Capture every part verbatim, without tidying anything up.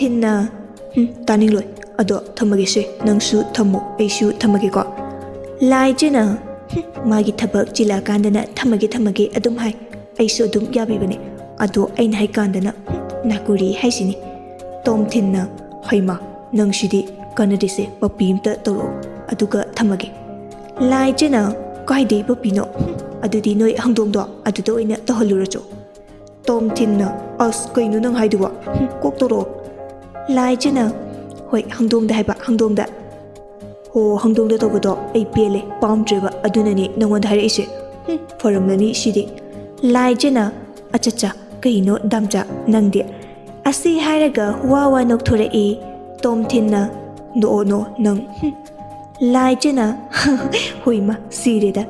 ꯊꯤꯟꯅ, "ꯍꯨꯝ, ꯇꯥꯅꯤꯡꯂꯣꯏ꯫ ꯑꯗꯣ ꯊꯝꯃꯒꯦꯁꯦ, ꯅꯪꯁꯨ ꯊꯝꯃꯣ, ꯑꯩꯁꯨ ꯊꯝꯃꯒꯦꯀꯣ"꯫ ꯂꯥꯏꯖꯅ, "ꯍꯨꯝ, ꯃꯥꯒꯤ ꯊꯕꯛ ꯆꯤꯜꯂꯛꯑꯀꯥꯟꯗꯅ ꯊꯝꯃꯒꯦ, ꯊꯝꯃꯒꯦ ꯑꯗꯨꯝ ꯍꯥꯏ꯫ ꯑꯩꯁꯨ ꯑꯗꯨꯝ ꯌꯥꯕꯤꯕꯅꯦ꯫ ꯑꯗꯣ ꯑꯩꯅ ꯍꯥꯏꯀꯥꯟꯗꯅ, ꯍꯨꯝ, ꯅꯥꯀꯨꯔꯤ ꯍꯥꯏꯁꯤꯅꯤ"꯫ ꯇꯣꯝꯊꯤꯟꯅ, "ꯍꯩꯃꯥ, ꯅꯪꯁꯤꯗꯤ ꯀꯥꯟꯅꯗꯦꯁꯦ, ꯄꯞꯄꯤ ꯑꯝꯇ ꯇꯧꯔꯛꯑꯣ, ꯑꯗꯨꯒ ꯊꯝꯃꯒꯦ"꯫ ꯂꯥꯏꯖꯅ, "ꯀꯥꯏꯗꯩ ꯄꯞꯄꯤꯅꯣ? ꯍꯨꯝ, ꯑꯗꯨꯗꯤ ꯅꯣꯏ ꯍꯪꯗꯣꯡꯗꯣ ꯑꯗꯨꯗ ꯑꯣꯏꯅ ꯇꯧꯍꯜꯂꯨꯔꯣ"꯫ ꯇꯣꯝꯊꯤꯟꯅ, "ꯑꯁ, ꯀꯩꯅꯣ ꯅꯪ ꯍꯥꯏꯗꯨꯕꯣ? ꯍꯨꯝ, ꯀꯣꯛ ꯇꯧꯔꯛꯑꯣ"꯫ ꯂꯥꯏꯖꯅ, "ꯍꯣꯏ, ꯍꯪꯗꯣꯡꯗ ꯍꯥꯏꯕ, ꯍꯪꯗꯣꯡꯗ"꯫ "ꯍꯣ, ꯍꯪꯗꯣꯡꯗ ꯇꯧꯕꯗꯣ ꯑꯩ ꯄꯦꯜꯂꯦ, ꯄꯥꯝꯗ꯭ꯔꯦꯕ, ꯑꯗꯨꯅꯅꯦ ꯅꯪꯉꯣꯟꯗ ꯍꯥꯏꯔꯛꯏꯁꯦ꯫ ꯍꯨꯝ, ꯐꯔꯝꯂꯅꯤ ꯁꯤꯗꯤ"꯫ ꯂꯥꯏꯖꯅ, "ꯑꯆꯠꯆꯥ, ꯀꯩꯅꯣ ꯗꯥꯝꯆꯥ ꯅꯪꯗꯤ?" ꯑꯁꯤ ꯍꯥꯏꯔꯒ ꯋꯥ ꯋꯥ ꯅꯣꯛꯊꯣꯔꯛꯏ꯫ ꯇꯣꯝꯊꯤꯟꯅ, "ꯅꯣꯛꯑꯣ, ꯅꯣꯛꯑꯣ ꯅꯪ, ꯍꯨꯝ"꯫ ꯂꯥꯏꯖꯅ, "ꯍꯨꯏꯃ, ꯁꯤꯔꯦꯗ"꯫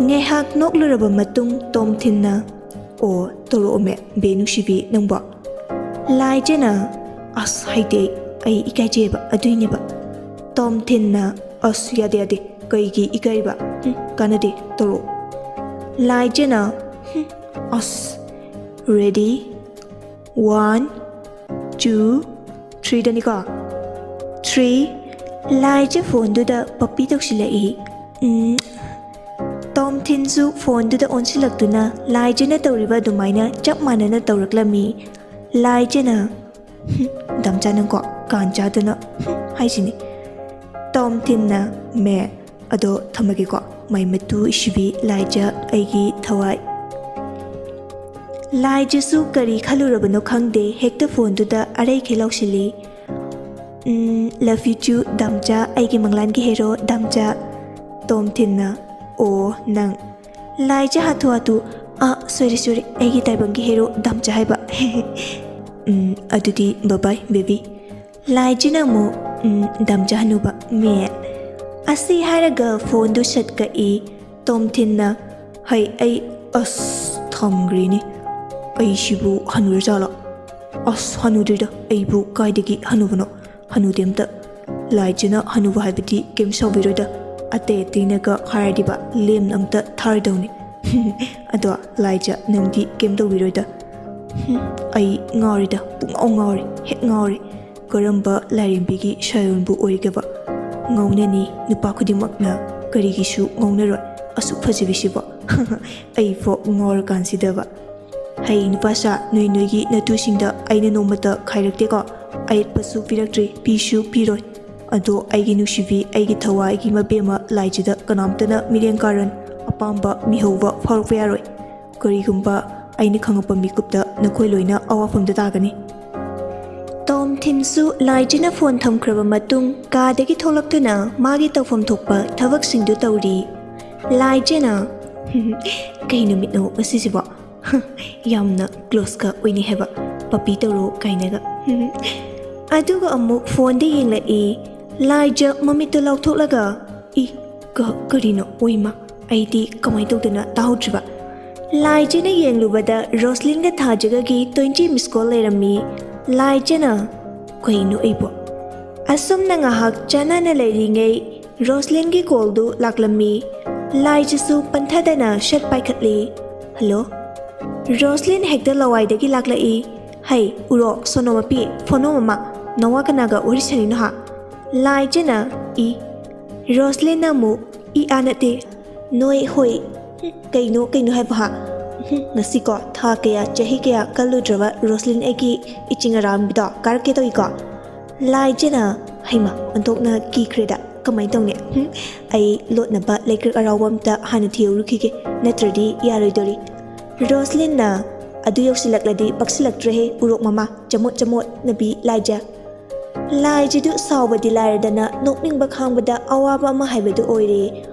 ꯉꯥꯏꯍꯥꯛ ꯅꯣꯛꯂꯨꯔꯕ ꯃꯇꯨꯡ ꯇꯣꯝꯊꯤꯟꯅ, "ꯑꯣ, ꯇꯧꯔꯛꯑꯣꯃꯦ, ꯕꯦ ꯅꯨꯡꯁꯤꯕꯤ ꯅꯪꯕꯣ"꯫ ꯂꯥꯏꯖꯅ, "ꯑꯁ, ꯍꯩꯇꯦ ꯑꯩ, ꯑꯩ ꯏꯀꯥꯏꯖꯩꯌꯦꯕ, ꯑꯗꯨꯏꯅꯦꯕ"꯫ ꯇꯣꯝꯊꯤꯟꯅ, "ꯑꯁ, ꯌꯥꯗꯦ, ꯌꯥꯗꯦ, ꯀꯩꯒꯤ ꯏꯀꯥꯏꯔꯤꯕ? ꯍꯨꯝ, ꯀꯥꯟꯅꯗꯦ, ꯇꯧꯔꯛꯑꯣ"꯫ ꯂꯥꯏꯖꯅ, ꯍꯨꯝ, ꯑꯁ, ready, one, two, threeꯗꯅꯤꯀꯣ꯫ Three, ꯂꯥꯏꯖ ꯐꯣꯟꯗꯨꯗ ꯄꯞꯄꯤ ꯇꯧꯁꯤꯜꯂꯛꯏ꯫ ꯎꯝ꯫ ꯇꯣꯝꯊꯤꯟꯁꯨ ꯐꯣꯟꯗꯨꯗ ꯑꯣꯟꯁꯤꯜꯂꯛꯇꯨꯅ ꯂꯥꯏꯖꯅ ꯇꯧꯔꯤꯕ ꯑꯗꯨꯃꯥꯏꯅ ꯆꯞ ꯃꯥꯟꯅꯅ ꯇꯧꯔꯛꯂꯝꯃꯤ꯫ ꯂꯥꯏꯖꯅ, "ꯍꯨꯝ, ꯗꯥꯝꯆꯥ ꯅꯪꯀꯣ, ꯀꯥꯟ ꯆꯥꯗꯅ, ꯍꯨꯝ," ꯍꯥꯏꯁꯤꯅꯤ꯫ ꯇꯣꯝꯊꯤꯟꯅ, "ꯃꯦ, ꯑꯗꯣ ꯊꯝꯃꯒꯦꯀꯣ꯫ ꯃꯥꯏ ꯃꯇꯨ ꯏꯁꯤꯕꯤ ꯂꯥꯏꯖ ꯑꯩꯒꯤ ꯊꯋꯥꯏ"꯫ ꯂꯥꯏꯖꯁꯨ ꯀꯔꯤ ꯈꯜꯂꯨꯔꯕꯅꯣ ꯈꯪꯗꯦ, ꯍꯦꯛꯇ ꯐꯣꯟꯗꯨꯗ ꯑꯔꯩꯈꯩ ꯂꯥꯎꯁꯤꯜꯂꯤ꯫ "ꯎꯝ, love you too, ꯗꯥꯝꯆꯥ, ꯑꯩꯒꯤ ꯃꯪꯂꯥꯟꯒꯤ ꯍꯦꯔꯣ, ꯗꯥꯝꯆꯥ"꯫ ꯇꯣꯝꯊꯤꯟꯅ, "ꯑꯣ, ꯅꯪ"꯫ ꯂꯥꯏꯖ ꯍꯥꯊꯨ ꯍꯥꯊꯨ, "ꯑꯥ, ꯁꯣꯏꯔꯦ, ꯁꯣꯏꯔꯦ, ꯑꯩꯒꯤ ꯇꯥꯏꯕꯪꯒꯤ ꯍꯦꯔꯣ, ꯗꯥꯝꯆꯥ ꯍꯥꯏꯕ"꯫ "ꯎꯝ, ꯑꯗꯨꯗꯤ bye bye, baby"꯫ ꯂꯥꯏꯖꯅ ꯑꯃꯨꯛ, "ꯎꯝ, ꯗꯥꯝꯆꯥ ꯍꯅꯨꯕ, ꯃꯦ"꯫ ꯑꯁꯤ ꯍꯥꯏꯔꯒ ꯐꯣꯟꯗꯨ ꯁꯠ ꯀꯛꯏ꯫ ꯇꯣꯝꯊꯤꯟꯅ, "ꯍꯩ, ꯑꯩ, ꯑꯁ, ꯊꯝꯈ꯭ꯔꯦꯅꯦ꯫ ꯑꯩꯁꯤꯕꯨ ꯍꯅꯨꯔꯖꯥꯠꯂꯣ? ꯑꯁ, ꯍꯅꯨꯗ꯭ꯔꯤꯗ, ꯑꯩꯕꯨ ꯀꯥꯏꯗꯒꯤ ꯍꯅꯨꯕꯅꯣ? ꯍꯅꯨꯗꯦ ꯑꯝꯇ꯫ ꯂꯥꯏꯖꯅ ꯍꯅꯨꯕ ꯍꯥꯏꯕꯗꯤ ꯀꯩꯝ ꯁꯥꯎꯕꯤꯔꯣꯏꯗ꯫ ꯑꯇꯩ ꯑꯇꯩꯅꯒ ꯍꯥꯏꯔꯗꯤꯕ ꯂꯦꯝꯅ ꯑꯝꯇ ꯊꯥꯔꯗꯧꯅꯤ꯫ ꯑꯗꯣ ꯂꯥꯏꯖ, ꯅꯪꯗꯤ ꯀꯩꯝ ꯇꯧꯕꯤꯔꯣꯏꯗ"꯫ ꯍꯨꯝ, ꯑꯩ ꯉꯥꯎꯔꯦꯗ, ꯄꯨꯡꯉꯥꯎ ꯉꯥꯎꯔꯦ, ꯍꯦꯛ ꯉꯥꯎꯔꯦ꯫ ꯀꯔꯝꯕ ꯂꯥꯏꯔꯦꯝꯕꯤꯒꯤ ꯁꯥꯌꯣꯟꯕꯨ ꯑꯣꯏꯔꯒꯦꯕ? ꯉꯥꯎꯅꯅꯤ, ꯅꯨꯄꯥ ꯈꯨꯗꯤꯡꯃꯛꯅ ꯀꯔꯤꯒꯤꯁꯨ ꯉꯥꯎꯅꯔꯣꯏ, ꯑꯁꯨꯛ ꯐꯖꯕꯤꯁꯤꯕꯣ꯫ ꯑꯩꯐꯥꯎ ꯉꯥꯎꯔꯀꯥꯟꯁꯤꯗꯕ꯫ ꯍꯩ ꯅꯨꯄꯥꯁꯥ, ꯅꯣꯏ ꯅꯣꯏꯒꯤ ꯅꯇꯨꯁꯤꯡꯗ ꯑꯩꯅ ꯅꯣꯡꯃꯇ ꯈꯥꯏꯔꯛꯇꯦꯀꯣ꯫ ꯑꯌꯦꯠꯄꯁꯨ ꯄꯤꯔꯛꯇ꯭ꯔꯤ, ꯄꯤꯁꯨ ꯄꯤꯔꯣꯏ꯫ ꯑꯗꯣ ꯑꯩꯒꯤ ꯅꯨꯡꯁꯤꯕꯤ, ꯑꯩꯒꯤ ꯊꯋꯥꯏꯒꯤ ꯃꯕꯦꯝꯃ ꯂꯥꯏꯖꯗ ꯀꯅꯥꯝꯇꯅ ꯃꯤꯠꯌꯦꯡ ꯀꯥꯔꯟ, ꯑꯄꯥꯝꯕ ꯃꯤꯍꯧꯕ ꯐꯥꯎꯔꯛꯄ ꯌꯥꯔꯣꯏ꯫ ꯀꯔꯤꯒꯨꯝꯕ ꯑꯩꯅ ꯈꯪꯉꯛꯄ ꯃꯤꯀꯨꯞꯇ ꯅꯈꯣꯏ ꯂꯣꯏꯅ ꯑꯋꯥꯐꯝꯗ ꯇꯥꯒꯅꯤ꯫ ꯇꯣꯝ ꯊꯤꯝꯁꯨ ꯂꯥꯏꯖꯅ ꯐꯣꯟ ꯊꯝꯈ꯭ꯔꯕ ꯃꯇꯨꯡ ꯀꯥꯗꯒꯤ ꯊꯣꯛꯂꯛꯇꯨꯅ ꯃꯥꯒꯤ ꯇꯧꯐꯝ ꯊꯣꯛꯄ ꯊꯕꯛꯁꯤꯡꯗꯨ ꯇꯧꯔꯤ꯫ ꯂꯥꯏꯖꯅ, "ꯀꯩ ꯅꯨꯃꯤꯠꯅꯣ ꯉꯁꯤꯁꯤꯕꯣ? ꯌꯥꯝꯅ ꯀ꯭ꯂꯣꯁꯀ ꯑꯣꯏꯅꯩ ꯍꯥꯏꯕ, ꯄꯄꯤ ꯇꯧꯔꯣ ꯀꯥꯏꯅꯒ꯫" ꯑꯗꯨꯒ ꯑꯃꯨꯛ ꯐꯣꯟꯗ ꯌꯦꯡꯂꯛꯏ꯫ ꯂꯥꯏꯖ ꯃꯃꯤꯠꯇꯨ ꯂꯥꯎꯊꯣꯛꯂꯒ, "ꯏ, ꯀ-, ꯀꯔꯤꯅꯣ? ꯑꯣꯏꯃ, ꯑꯩꯗꯤ ꯀꯃꯥꯏꯅ ꯇꯧꯗꯅ ꯇꯥꯍꯧꯗ꯭ꯔꯤꯕ?" ꯂꯥꯏꯖꯅ ꯌꯦꯡꯂꯨꯕꯗ ꯔꯣꯁꯂꯤꯟꯒ ꯊꯥꯖꯒꯒꯤ twenty miss call ꯂꯩꯔꯝꯃꯤ꯫ ꯂꯥꯏꯖꯅ, "ꯀꯩꯅꯣ ꯑꯩꯕꯣ?" ꯑꯁꯨꯝꯅ ꯉꯥꯏꯍꯥꯛ ꯆꯥꯟꯅꯅ ꯂꯩꯔꯤꯉꯩ ꯔꯣꯁꯂꯤꯟꯒꯤ ꯀꯣꯜꯗꯨ ꯂꯥꯛꯂꯝꯃꯤ꯫ ꯂꯥꯏꯖꯁꯨ ꯄꯟꯊꯗꯅ ꯁꯠ ꯄꯥꯏꯈꯠꯂꯤ꯫ "ꯍꯜꯂꯣ?" ꯔꯣꯁꯂꯤꯟ ꯍꯦꯛꯇ ꯂꯋꯥꯏꯗꯒꯤ ꯂꯥꯛꯂꯛꯏ꯫ "ꯍꯩ, ꯎꯔꯣꯛ, ꯁꯣꯅꯣꯃꯄꯤ, ꯐꯣꯅꯣ ꯃꯃꯥ, ꯅꯋꯥ ꯀꯅꯥꯒ ꯋꯥꯔꯤ ꯁꯥꯟꯅꯩꯅꯣ ꯍꯥ?" ꯂꯥꯏꯖꯅ, "ꯏ?" ꯔꯣꯁꯂꯤꯟꯅ ꯑꯃꯨꯛ, "ꯏ ꯑꯥ ꯅꯠꯇꯦ, ꯅꯣꯏ ꯍꯣꯏ꯫ ꯍꯨꯝ, ꯀꯩꯅꯣ, ꯀꯩꯅꯣ ꯍꯥꯏꯕ ꯍꯥ? ꯍꯨꯝ, ꯉꯁꯤꯀꯣ ꯊꯥ ꯀꯌꯥ, ꯆꯍꯤ ꯀꯌꯥ ꯀꯜꯂꯨꯗ꯭ꯔꯕ ꯔꯣꯁꯂꯤꯟ ꯑꯩꯒꯤ ꯏꯆꯤꯡ ꯑꯔꯥꯝꯕꯤꯗꯣ ꯀꯥꯔꯛꯀꯦ ꯇꯧꯏꯀꯣ?" ꯂꯥꯏꯖꯅ, "ꯍꯩꯃ, ꯑꯣꯟꯊꯣꯛꯅ ꯀꯤꯈ꯭ꯔꯦꯗ꯫ ꯀꯃꯥꯏꯅ ꯇꯧꯅꯤ? ꯍꯨꯝ, ꯑꯩ ꯂꯣꯠꯅꯕ ꯂꯩꯀ꯭ꯔꯛ ꯑꯔꯥꯎꯕ ꯑꯝꯇ ꯍꯥꯟꯅ ꯊꯤꯍꯧꯔꯨꯈꯤꯒꯦ, ꯅꯠꯇ꯭ꯔꯗꯤ ꯌꯥꯔꯣꯏꯗꯧꯔꯤ꯫" ꯔꯣꯁꯂꯤꯟꯅ, "ꯑꯗꯨ ꯌꯧꯁꯤꯜꯂꯛꯂꯗꯤ ꯄꯛꯁꯤꯜꯂꯛꯇ꯭ꯔꯦꯍꯦ, ꯎꯔꯣꯛ ꯃꯃꯥ, ꯆꯃꯣꯠ ꯆꯃꯣꯠꯅꯕꯤ ꯂꯥꯏꯖ꯫" ꯂꯥꯏꯖꯗꯨ ꯁꯥꯎꯕꯗꯤ ꯂꯥꯏꯔꯗꯅ ꯅꯣꯛꯅꯤꯡꯕ ꯈꯥꯡꯕꯗ ꯑꯋꯥꯕ ꯑꯃ ꯍꯥꯏꯕꯗꯨ ꯑꯣꯏꯔꯦ꯫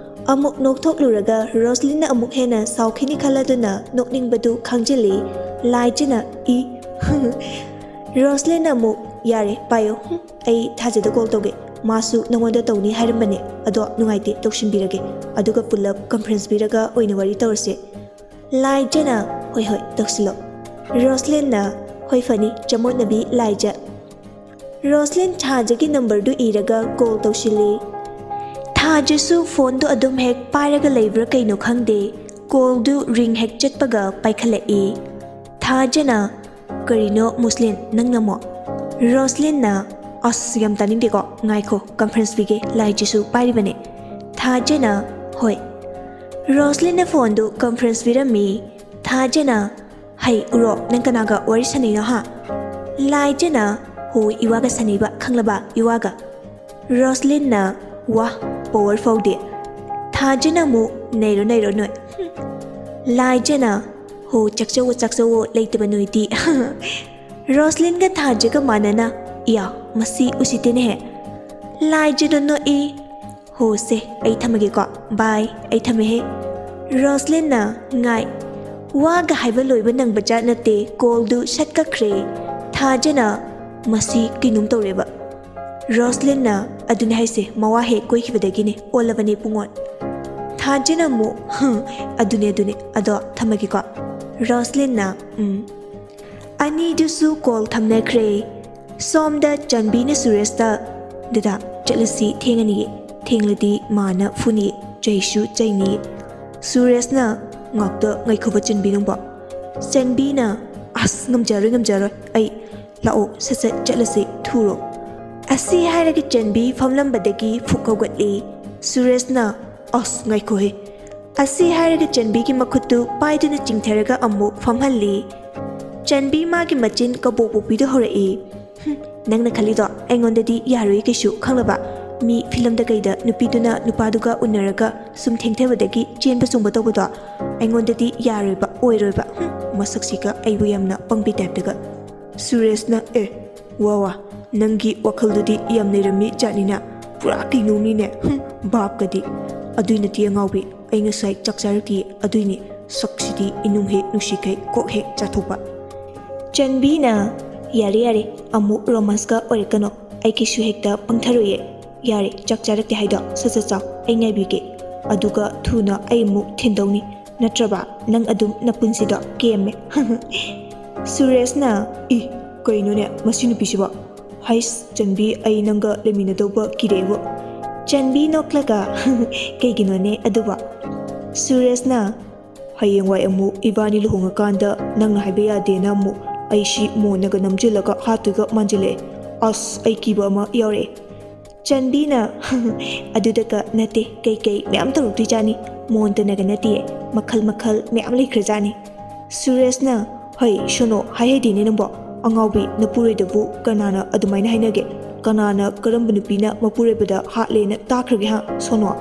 ꯑꯃꯨꯛ ꯅꯣꯛꯊꯣꯛꯂꯨꯔꯒ ꯔꯣꯁꯂꯤꯟꯅ ꯑꯃꯨꯛ ꯍꯦꯟꯅ ꯁꯥꯎꯈꯤꯅꯤ ꯈꯜꯂꯗꯨꯅ ꯅꯣꯛꯅꯤꯡꯕꯗꯨ ꯈꯥꯡꯖꯤꯜꯂꯤ꯫ ꯂꯥꯏꯖꯅ, "ꯏ?" ꯔꯣꯁꯂꯤꯟꯅ ꯑꯃꯨꯛ, "ꯌꯥꯔꯦ, ꯄꯥꯏꯌꯣ꯫ ꯍꯨꯝ, ꯑꯩ ꯊꯥꯖꯗ ꯀꯣꯜ ꯇꯧꯒꯦ꯫ ꯃꯥꯁꯨ ꯅꯉꯣꯟꯗ ꯇꯧꯅꯤ ꯍꯥꯏꯔꯝꯕꯅꯦ꯫ ꯑꯗꯣ ꯅꯨꯡꯉꯥꯏꯇꯦ, ꯇꯧꯁꯤꯟꯕꯤꯔꯒꯦ꯫ ꯑꯗꯨꯒ ꯄꯨꯂꯞ ꯀꯟꯐ꯭ꯔꯦꯟꯁ ꯄꯤꯔꯒ ꯑꯣꯏꯅ ꯋꯥꯔꯤ ꯇꯧꯔꯁꯦ꯫" ꯂꯥꯏꯖꯅ, "ꯍꯣꯏ, ꯍꯣꯏ, ꯇꯧꯁꯤꯜꯂꯣ꯫" ꯔꯣꯁꯂꯤꯟꯅ, "ꯍꯣꯏ, ꯐꯅꯤ, ꯆꯃꯣꯠꯅꯕꯤ ꯂꯥꯏꯖ꯫" ꯔꯣꯁꯂꯤꯟ ꯊꯥꯖꯒꯤ ꯅꯝꯕꯔꯗꯨ ꯏꯔꯒ ꯀꯣꯜ ꯇꯧꯁꯤꯜꯂꯤ꯫ ꯊꯥꯖꯁꯨ ꯐꯣꯟꯗꯨ ꯑꯗꯨꯝ ꯍꯦꯛ ꯄꯥꯏꯔꯒ ꯂꯩꯕ꯭ꯔꯥ ꯀꯩꯅꯣ ꯈꯪꯗꯦ, ꯀꯣꯜꯗꯨ ꯔꯤꯡ ꯍꯦꯛ ꯆꯠꯄꯒ ꯄꯥꯏꯈꯠꯂꯛꯏ꯫ ꯊꯥꯖꯅ, "ꯀꯔꯤꯅꯣ ꯃꯨꯁꯂꯤꯟ, ꯅꯪꯅ ꯑꯃꯨꯛ?" ꯔꯣꯁꯂꯤꯟꯅ, "ꯑꯁ, ꯌꯥꯝ ꯇꯥꯅꯤꯡꯗꯦꯀꯣ, ꯉꯥꯏꯈꯣ, ꯀꯟꯐ꯭ꯔꯦꯟꯁ ꯄꯤꯒꯦ, ꯂꯥꯏꯖꯤꯁꯨ ꯄꯥꯏꯔꯤꯕꯅꯦ꯫" ꯊꯥꯖꯅ, "ꯍꯣꯏ꯫" ꯔꯣꯁꯂꯤꯟꯅ ꯐꯣꯟꯗꯨ ꯀꯟꯐ꯭ꯔꯦꯟꯁ ꯄꯤꯔꯝꯃꯤ꯫ ꯊꯥꯖꯅ, "ꯍꯩ, ꯎꯔꯣ, ꯅꯪ ꯀꯅꯥꯒ ꯋꯥꯔꯤ ꯁꯥꯟꯅꯩꯅꯣ, ꯍꯥ?" ꯂꯥꯏꯖꯅ, "ꯍꯣ, ꯏꯋꯥꯒ ꯁꯥꯟꯅꯩꯕ, ꯈꯪꯂꯕ, ꯏꯋꯥꯒ꯫" ꯔꯣꯁꯂꯤꯟꯅ, "ꯋꯥ, ꯄꯋꯥꯔ ꯐꯥꯎꯗꯦ꯫" ꯊꯥꯖꯅ ꯑꯃꯨꯛ, "ꯅꯩꯔꯣ, ꯅꯩꯔꯣ ꯅꯣꯏ꯫" ꯂꯥꯏꯖꯅ, "ꯍꯣ, ꯆꯥꯛꯆꯧꯋꯣ, ꯆꯥꯛꯆꯧꯋꯣ, ꯂꯩꯇꯕ ꯅꯣꯏꯗꯤ꯫" ꯔꯣꯁꯂꯤꯟꯒ ꯊꯥꯖꯒ ꯃꯥꯟꯅꯅ, "ꯏꯌꯥ, ꯃꯁꯤ ꯎꯁꯤꯠꯇꯦꯅꯦꯍꯦ꯫" ꯂꯥꯏꯖꯅ ꯅꯣꯛꯏ꯫ "ꯍꯣ, ꯁꯦ, ꯑꯩ ꯊꯝꯃꯒꯦꯀꯣ, ꯕꯥꯏ, ꯑꯩ ꯊꯝꯃꯦꯍꯦ꯫" ꯔꯣꯁꯂꯤꯟꯅ, "ꯉꯥꯏ, ꯋꯥꯒ ꯍꯥꯏꯕ ꯂꯣꯏꯕ ꯅꯪꯕ ꯖꯥꯠ ꯅꯠꯇꯦ, ꯀꯣꯜꯗꯨ ꯁꯠ ꯀꯛꯈ꯭ꯔꯦ꯫" ꯊꯥꯖꯅ, "ꯃꯁꯤ ꯀꯩꯅꯣꯝ ꯇꯧꯔꯦꯕ꯫" ꯔꯣꯁꯂꯤꯟꯅ, "ꯑꯗꯨꯅꯦ ꯍꯥꯏꯁꯦ, ꯃꯋꯥ ꯍꯦꯛ ꯀꯣꯏꯈꯤꯕꯗꯒꯤꯅꯦ ꯑꯣꯜꯂꯕꯅꯦ ꯄꯨꯡꯑꯣꯟ꯫" ꯊꯥꯖꯅ ꯑꯃꯨꯛ, "ꯍꯝ, ꯑꯗꯨꯅꯦ, ꯑꯗꯨꯅꯦ, ꯑꯗꯣ ꯊꯝꯃꯒꯦꯀꯣ꯫" ꯔꯣꯁꯂꯤꯟꯅ, "ꯎꯝ꯫" ꯑꯅꯤꯗꯨꯁꯨ ꯀꯣꯜ ꯊꯝꯅꯈ꯭ꯔꯦ꯫ ꯁꯣꯝꯗ ꯆꯟꯕꯤꯅ ꯁꯨꯔꯦꯁꯇ, "ꯗꯗꯥ, ꯆꯠꯂꯁꯤ, ꯊꯦꯡꯉꯅꯤꯌꯦ꯫ ꯊꯦꯡꯂꯗꯤ ꯃꯥꯅ ꯐꯨꯅꯤꯌꯦ, ꯆꯩꯁꯨ ꯆꯩꯅꯤꯌꯦ꯫" ꯁꯨꯔꯦꯁꯅ, "ꯉꯥꯛꯇ ꯉꯥꯏꯈꯣꯕ ꯆꯟꯕꯤ ꯅꯪꯕꯣ꯫" ꯆꯟꯕꯤꯅ, "ꯑꯁ, ꯉꯝꯖꯔꯣꯏ, ꯉꯝꯖꯔꯣꯏ ꯑꯩ꯫ ꯂꯥꯛꯑꯣ, ꯁꯠ ꯁꯠ ꯆꯠꯂꯁꯤ, ꯊꯨꯔꯣ꯫" ꯑꯁꯤ ꯍꯥꯏꯔꯒ ꯆꯟꯕꯤ ꯐꯝꯂꯝꯕꯗꯒꯤ ꯐꯨꯛ ꯍꯧꯒꯠꯂꯤ꯫ ꯁꯨꯔꯦꯁꯅ, "ꯑꯁ, ꯉꯥꯏꯈꯣꯍꯦ꯫" ꯑꯁꯤ ꯍꯥꯏꯔꯒ ꯆꯟꯕꯤꯒꯤ ꯃꯈꯨꯠꯇꯨ ꯄꯥꯏꯗꯨꯅ ꯆꯤꯡꯊꯔꯒ ꯑꯃꯨꯛ ꯐꯝꯍꯜꯂꯤ꯫ ꯆꯟꯕꯤ ꯃꯥꯒꯤ ꯃꯆꯤꯟ ꯀꯕꯣꯛ ꯄꯣꯛꯄꯤꯗꯨ ꯍꯧꯔꯛꯏ꯫ "ꯍꯨꯝ, ꯅꯪꯅ ꯈꯜꯂꯤꯗꯣ ꯑꯩꯉꯣꯟꯗꯗꯤ ꯌꯥꯔꯣꯏ ꯀꯩꯁꯨ, ꯈꯪꯂꯕ? ꯃꯤ ꯐꯤꯂꯝꯗ ꯀꯩꯗ ꯅꯨꯄꯤꯗꯨꯅ ꯅꯨꯄꯥꯗꯨꯒ ꯎꯅꯔꯒ ꯁꯨꯝ ꯊꯦꯡꯊꯕꯗꯒꯤ ꯆꯦꯟꯕ ꯆꯣꯡꯕ ꯇꯧꯕꯗꯣ ꯑꯩꯉꯣꯟꯗꯗꯤ ꯌꯥꯔꯣꯏꯕ, ꯑꯣꯏꯔꯣꯏꯕ꯫ ꯍꯨꯝ, ꯃꯁꯛꯁꯤꯒ ꯑꯩꯕꯨ ꯌꯥꯝꯅ ꯄꯪꯕꯤ ꯇꯥꯏꯞꯇꯒ꯫" ꯁꯨꯔꯦꯁꯅ, "ꯑꯦ, ꯋꯥ ꯋꯥ, ꯅꯪꯒꯤ ꯋꯥꯈꯜꯗꯨꯗꯤ ꯌꯥꯝ ꯅꯩꯔꯝꯃꯤ ꯖꯥꯠꯅꯤꯅ, ꯄꯨꯔꯥ ꯀꯩꯅꯣꯝꯅꯤꯅꯦ, ꯍꯨꯝ, ꯚꯥꯞꯀꯗꯤ꯫ ꯑꯗꯨꯏ ꯅꯠꯇꯦ ꯑꯉꯥꯎꯕꯤ, ꯑꯩ ꯉꯁꯥꯏ ꯆꯥꯛ ꯆꯥꯔꯛꯇꯤꯌꯦ, ꯑꯗꯨꯏꯅꯤ, ꯁꯛꯁꯤꯗꯤ ꯏꯅꯨꯡ ꯍꯦꯛ ꯅꯨꯡꯁꯤꯈꯩ ꯀꯣꯛ ꯍꯦꯛ ꯆꯥꯊꯣꯛꯄ꯫" ꯆꯟꯕꯤꯅ, "ꯌꯥꯔꯦ ꯌꯥꯔꯦ, ꯑꯃꯨꯛ ꯔꯣꯃꯥꯟꯁꯀ ꯑꯣꯏꯔꯛꯀꯅꯣ, ꯑꯩ ꯀꯩꯁꯨ ꯍꯦꯛꯇ ꯄꯪꯊꯔꯣꯏꯌꯦ꯫ ꯌꯥꯔꯦ, ꯆꯥꯛ ꯆꯥꯔꯛꯇꯦ ꯍꯥꯏꯗꯣ ꯁꯠ ꯁꯠ ꯆꯥꯎ, ꯑꯩ ꯉꯥꯏꯕꯤꯒꯦ꯫ ꯑꯗꯨꯒ ꯊꯨꯅ ꯑꯩ ꯑꯃꯨꯛ ꯊꯤꯟꯗꯧꯅꯤ, ꯅꯠꯇ꯭ꯔꯕ ꯅꯪ ꯑꯗꯨꯝ ꯅꯄꯨꯟꯁꯤꯗꯣ ꯀꯦꯝꯃꯦ꯫" ꯁꯨꯔꯦꯁꯅ, "ꯏ, ꯀꯩꯅꯣꯅꯦ ꯃꯁꯤ ꯅꯨꯄꯤꯁꯤꯕꯣ? ꯍꯩꯁ, ꯆꯟꯕꯤ, ꯑꯩ ꯅꯪꯒ ꯂꯩꯃꯤꯟꯅꯗꯧꯕ ꯀꯤꯔꯦꯕꯨ꯫" ꯆꯟꯕꯤ ꯅꯣꯛꯂꯒ, "ꯀꯩꯒꯤꯅꯣꯅꯦ ꯑꯗꯨꯕꯣ?" ꯁꯨꯔꯦꯁꯅ, ꯍꯌꯦꯡꯋꯥꯏ ꯑꯃꯨꯛ ꯏꯕꯥꯅꯤ ꯂꯨꯍꯣꯡꯉꯀꯥꯟꯗ ꯅꯪꯅ ꯍꯥꯏꯕ ꯌꯥꯗꯦꯅ ꯑꯃꯨꯛ ꯑꯩꯁꯤ ꯃꯣꯟꯅꯒ ꯅꯝꯁꯤꯜꯂꯒ ꯍꯥꯠꯇꯣꯏꯒ ꯃꯥꯟꯁꯤꯜꯂꯛꯑꯦ꯫ ꯑꯁ, ꯑꯩ ꯀꯤꯕ ꯑꯃ ꯌꯥꯎꯔꯛꯑꯦ꯫ ꯆꯟꯕꯤꯅ ꯑꯗꯨꯗꯒ ꯅꯠꯇꯦ, ꯀꯩꯀꯩ ꯃꯌꯥꯝ ꯇꯧꯔꯛꯇꯣꯏꯖꯥꯠꯅꯤ꯫ ꯃꯣꯟꯇꯅꯒ ꯅꯠꯇꯦ, ꯃꯈꯜ ꯃꯈꯜ ꯃꯌꯥꯝ ꯂꯩꯈ꯭ꯔꯖꯥꯠꯅꯤ꯫ ꯁꯨꯔꯦꯁꯅ, "ꯍꯩ ꯁꯣꯅꯣ, ꯍꯥꯏꯍꯩꯗꯦꯅꯦ ꯅꯪꯕꯣ꯫ ꯑꯉꯥꯎꯕꯤ ꯅꯄꯨꯔꯣꯏꯗꯕꯨ ꯀꯅꯥꯅ ꯑꯗꯨꯃꯥꯏꯅ ꯍꯥꯏꯅꯒꯦ? ꯀꯅꯥꯅ ꯀꯔꯝꯕ ꯅꯨꯄꯤꯅ ꯃꯄꯨꯔꯣꯏꯕꯗ ꯍꯥꯠꯂꯦꯅ ꯇꯥꯈ꯭ꯔꯒꯦ ꯍꯥ, ꯁꯣꯅꯣ?"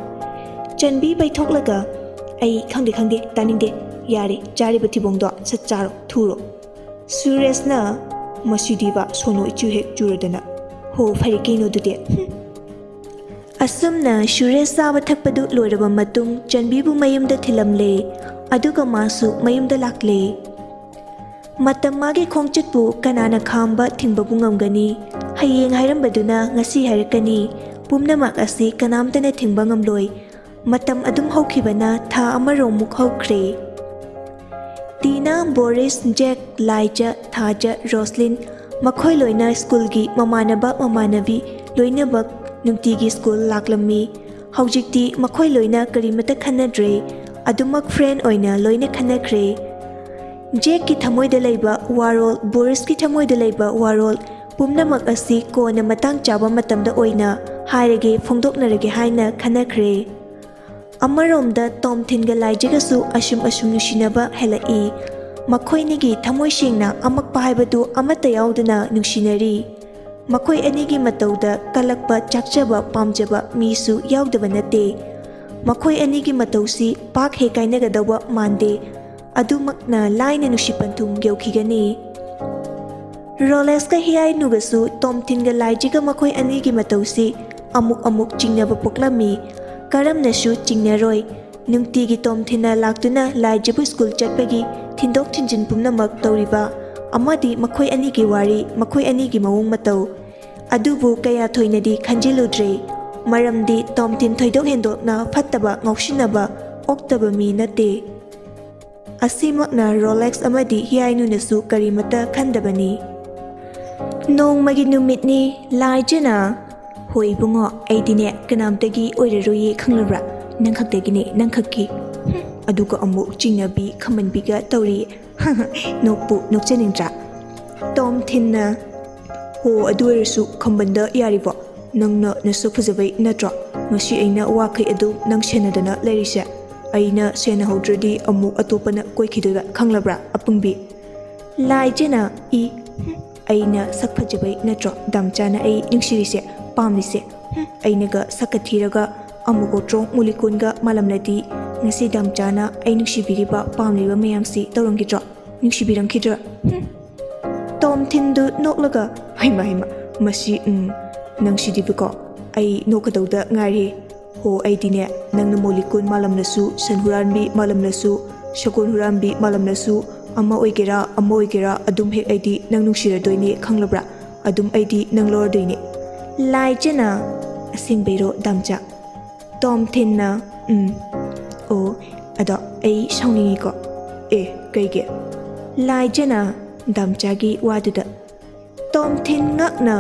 ꯆꯟꯕꯤ ꯄꯩꯊꯣꯛꯂꯒ, "ꯑꯩ ꯈꯪꯗꯦ, ꯈꯪꯗꯦ, ꯇꯥꯅꯤꯡꯗꯦ꯫ ꯌꯥꯔꯦ, ꯆꯥꯔꯤꯕ ꯊꯤꯕꯣꯡꯗꯣ ꯁꯠ ꯆꯥꯔꯣ, ꯊꯨꯔꯣ꯫" ꯁꯨꯔꯦꯁꯅ, "ꯃꯁꯤꯗꯤꯕ ꯁꯣꯅꯣ ꯏꯆꯨ ꯍꯦꯛ ꯆꯨꯔꯗꯅ꯫ ꯍꯣ, ꯐꯔꯦ ꯀꯩꯅꯣ ꯑꯗꯨꯗꯤ꯫ ꯍꯨꯝ꯫" ꯑꯁꯨꯝꯅ ꯁꯨꯔꯦꯁ ꯆꯥꯕ ꯊꯛꯄꯗꯨ ꯂꯣꯏꯔꯕ ꯃꯇꯨꯡ ꯆꯟꯕꯤꯕꯨ ꯃꯌꯨꯝꯗ ꯊꯤꯜꯂꯝꯂꯦ꯫ ꯑꯗꯨꯒ ꯃꯥꯁꯨ ꯃꯌꯨꯝꯗ ꯂꯥꯛꯂꯦ꯫ ꯃꯇꯝ ꯃꯥꯒꯤ ꯈꯣꯡꯆꯠꯄꯨ ꯀꯅꯥꯅ ꯈꯥꯝꯕ ꯊꯤꯡꯕꯕꯨ ꯉꯝꯒꯅꯤ? ꯍꯌꯦꯡ ꯍꯥꯏꯔꯝꯕꯗꯨꯅ ꯉꯁꯤ ꯍꯥꯏꯔꯛꯀꯅꯤ꯫ ꯄꯨꯝꯅꯃꯛ ꯑꯁꯤ ꯀꯅꯥꯝꯇꯅ ꯊꯤꯡꯕ ꯉꯝꯂꯣꯏ꯫ ꯃꯇꯝ ꯑꯗꯨꯝ ꯍꯧꯈꯤꯕꯅ ꯊꯥ ꯑꯃꯔꯣꯝꯃꯨꯛ ꯍꯧꯈ꯭ꯔꯦ꯫ ꯇꯤꯅꯥ, ꯕꯣꯔꯤꯁ, ꯖꯦꯛ, ꯂꯥꯏꯖ, ꯊꯥꯖ, ꯔꯣꯁꯂꯤꯟ, ꯃꯈꯣꯏ ꯂꯣꯏꯅ ꯁ꯭ꯀꯨꯜꯒꯤ ꯃꯃꯥꯟꯅꯕ ꯃꯃꯥꯟꯅꯕꯤ ꯂꯣꯏꯅꯃꯛ ꯅꯨꯡꯇꯤꯒꯤ ꯁ꯭ꯀꯨꯜ ꯂꯥꯛꯂꯝꯃꯤ꯫ ꯍꯧꯖꯤꯛꯇꯤ ꯃꯈꯣꯏ ꯂꯣꯏꯅ ꯀꯔꯤꯃꯠꯇ ꯈꯟꯅꯗ꯭ꯔꯦ, ꯑꯗꯨꯃꯛ ꯐ꯭ꯔꯦꯟ ꯑꯣꯏꯅ ꯂꯣꯏꯅ ꯈꯟꯅꯈ꯭ꯔꯦ꯫ ꯖꯦꯛꯀꯤ ꯊꯃꯣꯏꯗ ꯂꯩꯕ ꯋꯥꯔꯣꯜ, ꯕꯣꯔꯤꯁꯀꯤ ꯊꯃꯣꯏꯗ ꯂꯩꯕ ꯋꯥꯔꯣꯜ ꯄꯨꯝꯅꯃꯛ ꯑꯁꯤ ꯀꯣꯟꯅ ꯃꯇꯥꯡ ꯆꯥꯕ ꯃꯇꯝꯗ ꯑꯣꯏꯅ ꯍꯥꯏꯔꯒꯦ, ꯐꯣꯡꯗꯣꯛꯅꯔꯒꯦ ꯍꯥꯏꯅ ꯈꯟꯅꯈ꯭ꯔꯦ꯫ ꯑꯃꯔꯣꯝꯗ ꯇꯣꯝꯊꯤꯟꯒ ꯂꯥꯏꯖꯒꯁꯨ ꯑꯁꯨꯝ ꯑꯁꯨꯝ ꯅꯨꯡꯁꯤꯅꯕ ꯍꯦꯜꯂꯛꯏ꯫ ꯃꯈꯣꯏꯅꯤꯒꯤ ꯊꯃꯣꯏ ꯁꯦꯡꯅ ꯑꯃꯛꯄ ꯍꯥꯏꯕꯗꯨ ꯑꯃꯠꯇ ꯌꯥꯎꯗꯅ ꯅꯨꯡꯁꯤꯅꯔꯤ꯫ ꯃꯈꯣꯏ ꯑꯅꯤꯒꯤ ꯃꯇꯧꯗ ꯀꯜꯂꯛꯄ, ꯆꯥꯛꯆꯕ, ꯄꯥꯝꯖꯕ ꯃꯤꯁꯨ ꯌꯥꯎꯗꯕ ꯅꯠꯇꯦ꯫ ꯃꯈꯣꯏ ꯑꯅꯤꯒꯤ ꯃꯇꯧꯁꯤ ꯄꯥꯛ ꯍꯦꯛ ꯀꯥꯏꯅꯒꯗꯧꯕ ꯃꯥꯟꯗꯦ꯫ ꯑꯗꯨꯃꯛꯅ ꯂꯥꯏꯅ ꯅꯨꯡꯁꯤ ꯄꯟꯊꯨꯡ ꯌꯧꯈꯤꯒꯅꯤ꯫ ꯔꯣꯂꯦꯛꯁꯀ ꯍꯤꯌꯥꯏꯅꯨꯒꯁꯨ ꯇꯣꯝꯊꯤꯟꯒ ꯂꯥꯏꯖꯒ ꯃꯈꯣꯏ ꯑꯅꯤꯒꯤ ꯃꯇꯧꯁꯤ ꯑꯃꯨꯛ ꯑꯃꯨꯛ ꯆꯤꯡꯅꯕ ꯄꯣꯛꯂꯝꯃꯤ꯫ ꯀꯔꯝꯅꯁꯨ ꯆꯤꯡꯅꯔꯣꯏ꯫ ꯅꯨꯡꯇꯤꯒꯤ ꯇꯣꯝꯊꯤꯟꯅ ꯂꯥꯛꯇꯨꯅ ꯂꯥꯏꯖꯕꯨ ꯁ꯭ꯀꯨꯜ ꯆꯠꯄꯒꯤ ꯊꯤꯟꯗꯣꯛ ꯊꯤꯟꯖꯤꯟ ꯄꯨꯝꯅꯃꯛ ꯇꯧꯔꯤꯕ ꯑꯃꯗꯤ ꯃꯈꯣꯏ ꯑꯅꯤꯒꯤ ꯋꯥꯔꯤ, ꯃꯈꯣꯏ ꯑꯅꯤꯒꯤ ꯃꯑꯣꯡ ꯃꯇꯧ ꯑꯗꯨꯕꯨ ꯀꯌꯥ ꯊꯣꯏꯅꯗꯤ ꯈꯟꯖꯤꯜꯂꯨꯗ꯭ꯔꯦ꯫ ꯃꯔꯝꯗꯤ ꯇꯣꯝꯊꯤꯟ ꯊꯣꯏꯗꯣꯛ ꯍꯦꯟꯗꯣꯛꯅ ꯐꯠꯇꯕ, ꯉꯥꯎꯁꯤꯟꯅꯕ, ꯑꯣꯛꯇꯕ ꯃꯤ ꯅꯠꯇꯦ꯫ ꯑꯁꯤꯃꯛꯅ ꯔꯣꯂꯦꯛꯁ ꯑꯃꯗꯤ ꯍꯤꯌꯥꯏꯅꯨꯅꯁꯨ ꯀꯔꯤꯃꯠꯇ ꯈꯟꯗꯕꯅꯤ꯫ ꯅꯣꯡꯃꯒꯤ ꯅꯨꯃꯤꯠꯅꯤ꯫ ꯂꯥꯏꯖꯅ, "ꯍꯣꯏ ꯏꯕꯨꯡꯉꯣ, ꯑꯩꯗꯤꯅꯦ ꯀꯅꯥꯝꯇꯒꯤ ꯑꯣꯏꯔꯔꯣꯏꯌꯦ, ꯈꯪꯂꯕ꯭ꯔꯥ? ꯅꯪꯈꯛꯇꯒꯤꯅꯦ, ꯅꯪꯈꯛꯀꯤ꯫" "ꯍꯨꯝ, ꯑꯗꯨꯒ ꯑꯃꯨꯛ ꯆꯤꯡꯅꯕꯤ ꯈꯝꯕꯟꯕꯤꯒ ꯇꯧꯔꯤ꯫ ꯅꯣꯛꯄꯨ ꯅꯣꯛꯆꯅꯤꯡꯗ꯭ꯔꯥ? ꯇꯣꯝ ꯊꯤꯟꯅ, "ꯍꯣ, ꯑꯗꯨ ꯑꯣꯏꯔꯁꯨ ꯈꯝꯕꯟꯗ ꯌꯥꯔꯤꯕꯣ? ꯅꯪꯅ ꯅꯁꯛ ꯐꯖꯕꯩ ꯅꯠꯇ꯭ꯔꯣ ꯉꯁꯤ ꯑꯩꯅ ꯋꯥꯈꯩ ꯑꯗꯨ ꯅꯪ ꯁꯦꯟꯅꯗꯅ ꯂꯩꯔꯤꯁꯦ? ꯑꯩꯅ ꯁꯦꯟꯅꯍꯧꯗ꯭ꯔꯗꯤ ꯑꯃꯨꯛ ꯑꯇꯣꯞꯄꯅ ꯀꯣꯏꯈꯤꯗꯣꯏꯕ, ꯈꯪꯂꯕ꯭ꯔꯥ, ꯑꯄꯪꯕꯤ?" ꯂꯥꯏꯖꯅ, "ꯏ, ꯍꯨꯝ, ꯑꯩꯅ ꯁꯛ ꯐꯖꯕꯩ ꯅꯠꯇ꯭ꯔꯣ ꯗꯥꯝꯆꯥꯅ ꯑꯩ ꯅꯨꯡꯁꯤꯔꯤꯁꯦ, ꯄꯥꯝꯂꯤꯁꯦ? ꯍꯨꯝ, ꯑꯩꯅꯒ ꯁꯛꯀ ꯊꯤꯔꯒ ꯑꯃꯨꯛ ꯑꯣꯇ꯭ꯔꯣꯡ ꯃꯨꯂꯤꯀꯣꯟꯒ ꯃꯥꯜꯂꯝꯂꯗꯤ ꯉꯁꯤ ꯗꯥꯝꯆꯥꯅ ꯑꯩ ꯅꯨꯡꯁꯤꯕꯤꯔꯤꯕ, ꯄꯥꯝꯂꯤꯕ ꯃꯌꯥꯝꯁꯤ ꯇꯧꯔꯝꯈꯤꯗ꯭ꯔꯣ? ꯅꯨꯡꯁꯤꯕꯤꯔꯝꯈꯤꯗ꯭ꯔꯥ? ꯍꯨꯝ?" ꯇꯣꯝ ꯊꯤꯟꯗꯨ ꯅꯣꯛꯂꯒ, "ꯍꯩꯃ, ꯍꯩꯃ, ꯃꯁꯤ, ꯎꯝ, ꯅꯪꯁꯤꯗꯤꯕꯀꯣ, ꯑꯩ ꯅꯣꯛꯀꯗꯧꯗ ꯉꯥꯏꯔꯦ꯫ ꯍꯣ, ꯑꯩꯗꯤꯅꯦ, ꯅꯪꯅ ꯃꯣꯂꯤꯀꯨꯟ ꯃꯥꯂꯝꯂꯁꯨ, ꯁꯟ ꯍꯨꯔꯥꯟꯕꯤ ꯃꯥꯂꯝꯂꯁꯨ, ꯁꯒꯣꯜ ꯍꯨꯔꯥꯟꯕꯤ ꯃꯥꯂꯝꯂꯁꯨ, ꯑꯃ ꯑꯣꯏꯒꯦꯔꯥ, ꯑꯃ ꯑꯣꯏꯒꯦꯔꯥ, ꯑꯗꯨꯝ ꯍꯦꯛ ꯑꯩꯗꯤ ꯅꯪ ꯅꯨꯡꯁꯤꯔꯗꯣꯏꯅꯦ, ꯈꯪꯂꯕ꯭ꯔꯥ? ꯑꯗꯨꯝ ꯑꯩꯗꯤ ꯅꯪ ꯂꯧꯔꯗꯣꯏꯅꯦ꯫" ꯂꯥꯏꯖꯅ, "ꯑꯁꯦꯡꯕꯩꯔꯣ, ꯗꯥꯝꯆꯥ?" ꯇꯣꯝ ꯊꯤꯟꯅ, "ꯎꯝ꯫ ꯑꯣ, ꯑꯗꯣ ꯑꯩ ꯁꯥꯎꯅꯤꯡꯉꯤꯀꯣ꯫" "ꯑꯦ, ꯀꯩꯒꯤ?" ꯂꯥꯏꯖꯅ, ꯗꯥꯝꯆꯥꯒꯤ ꯋꯥꯗꯨꯗ꯫ ꯇꯣꯝ ꯊꯤꯟ ꯉꯛꯅ,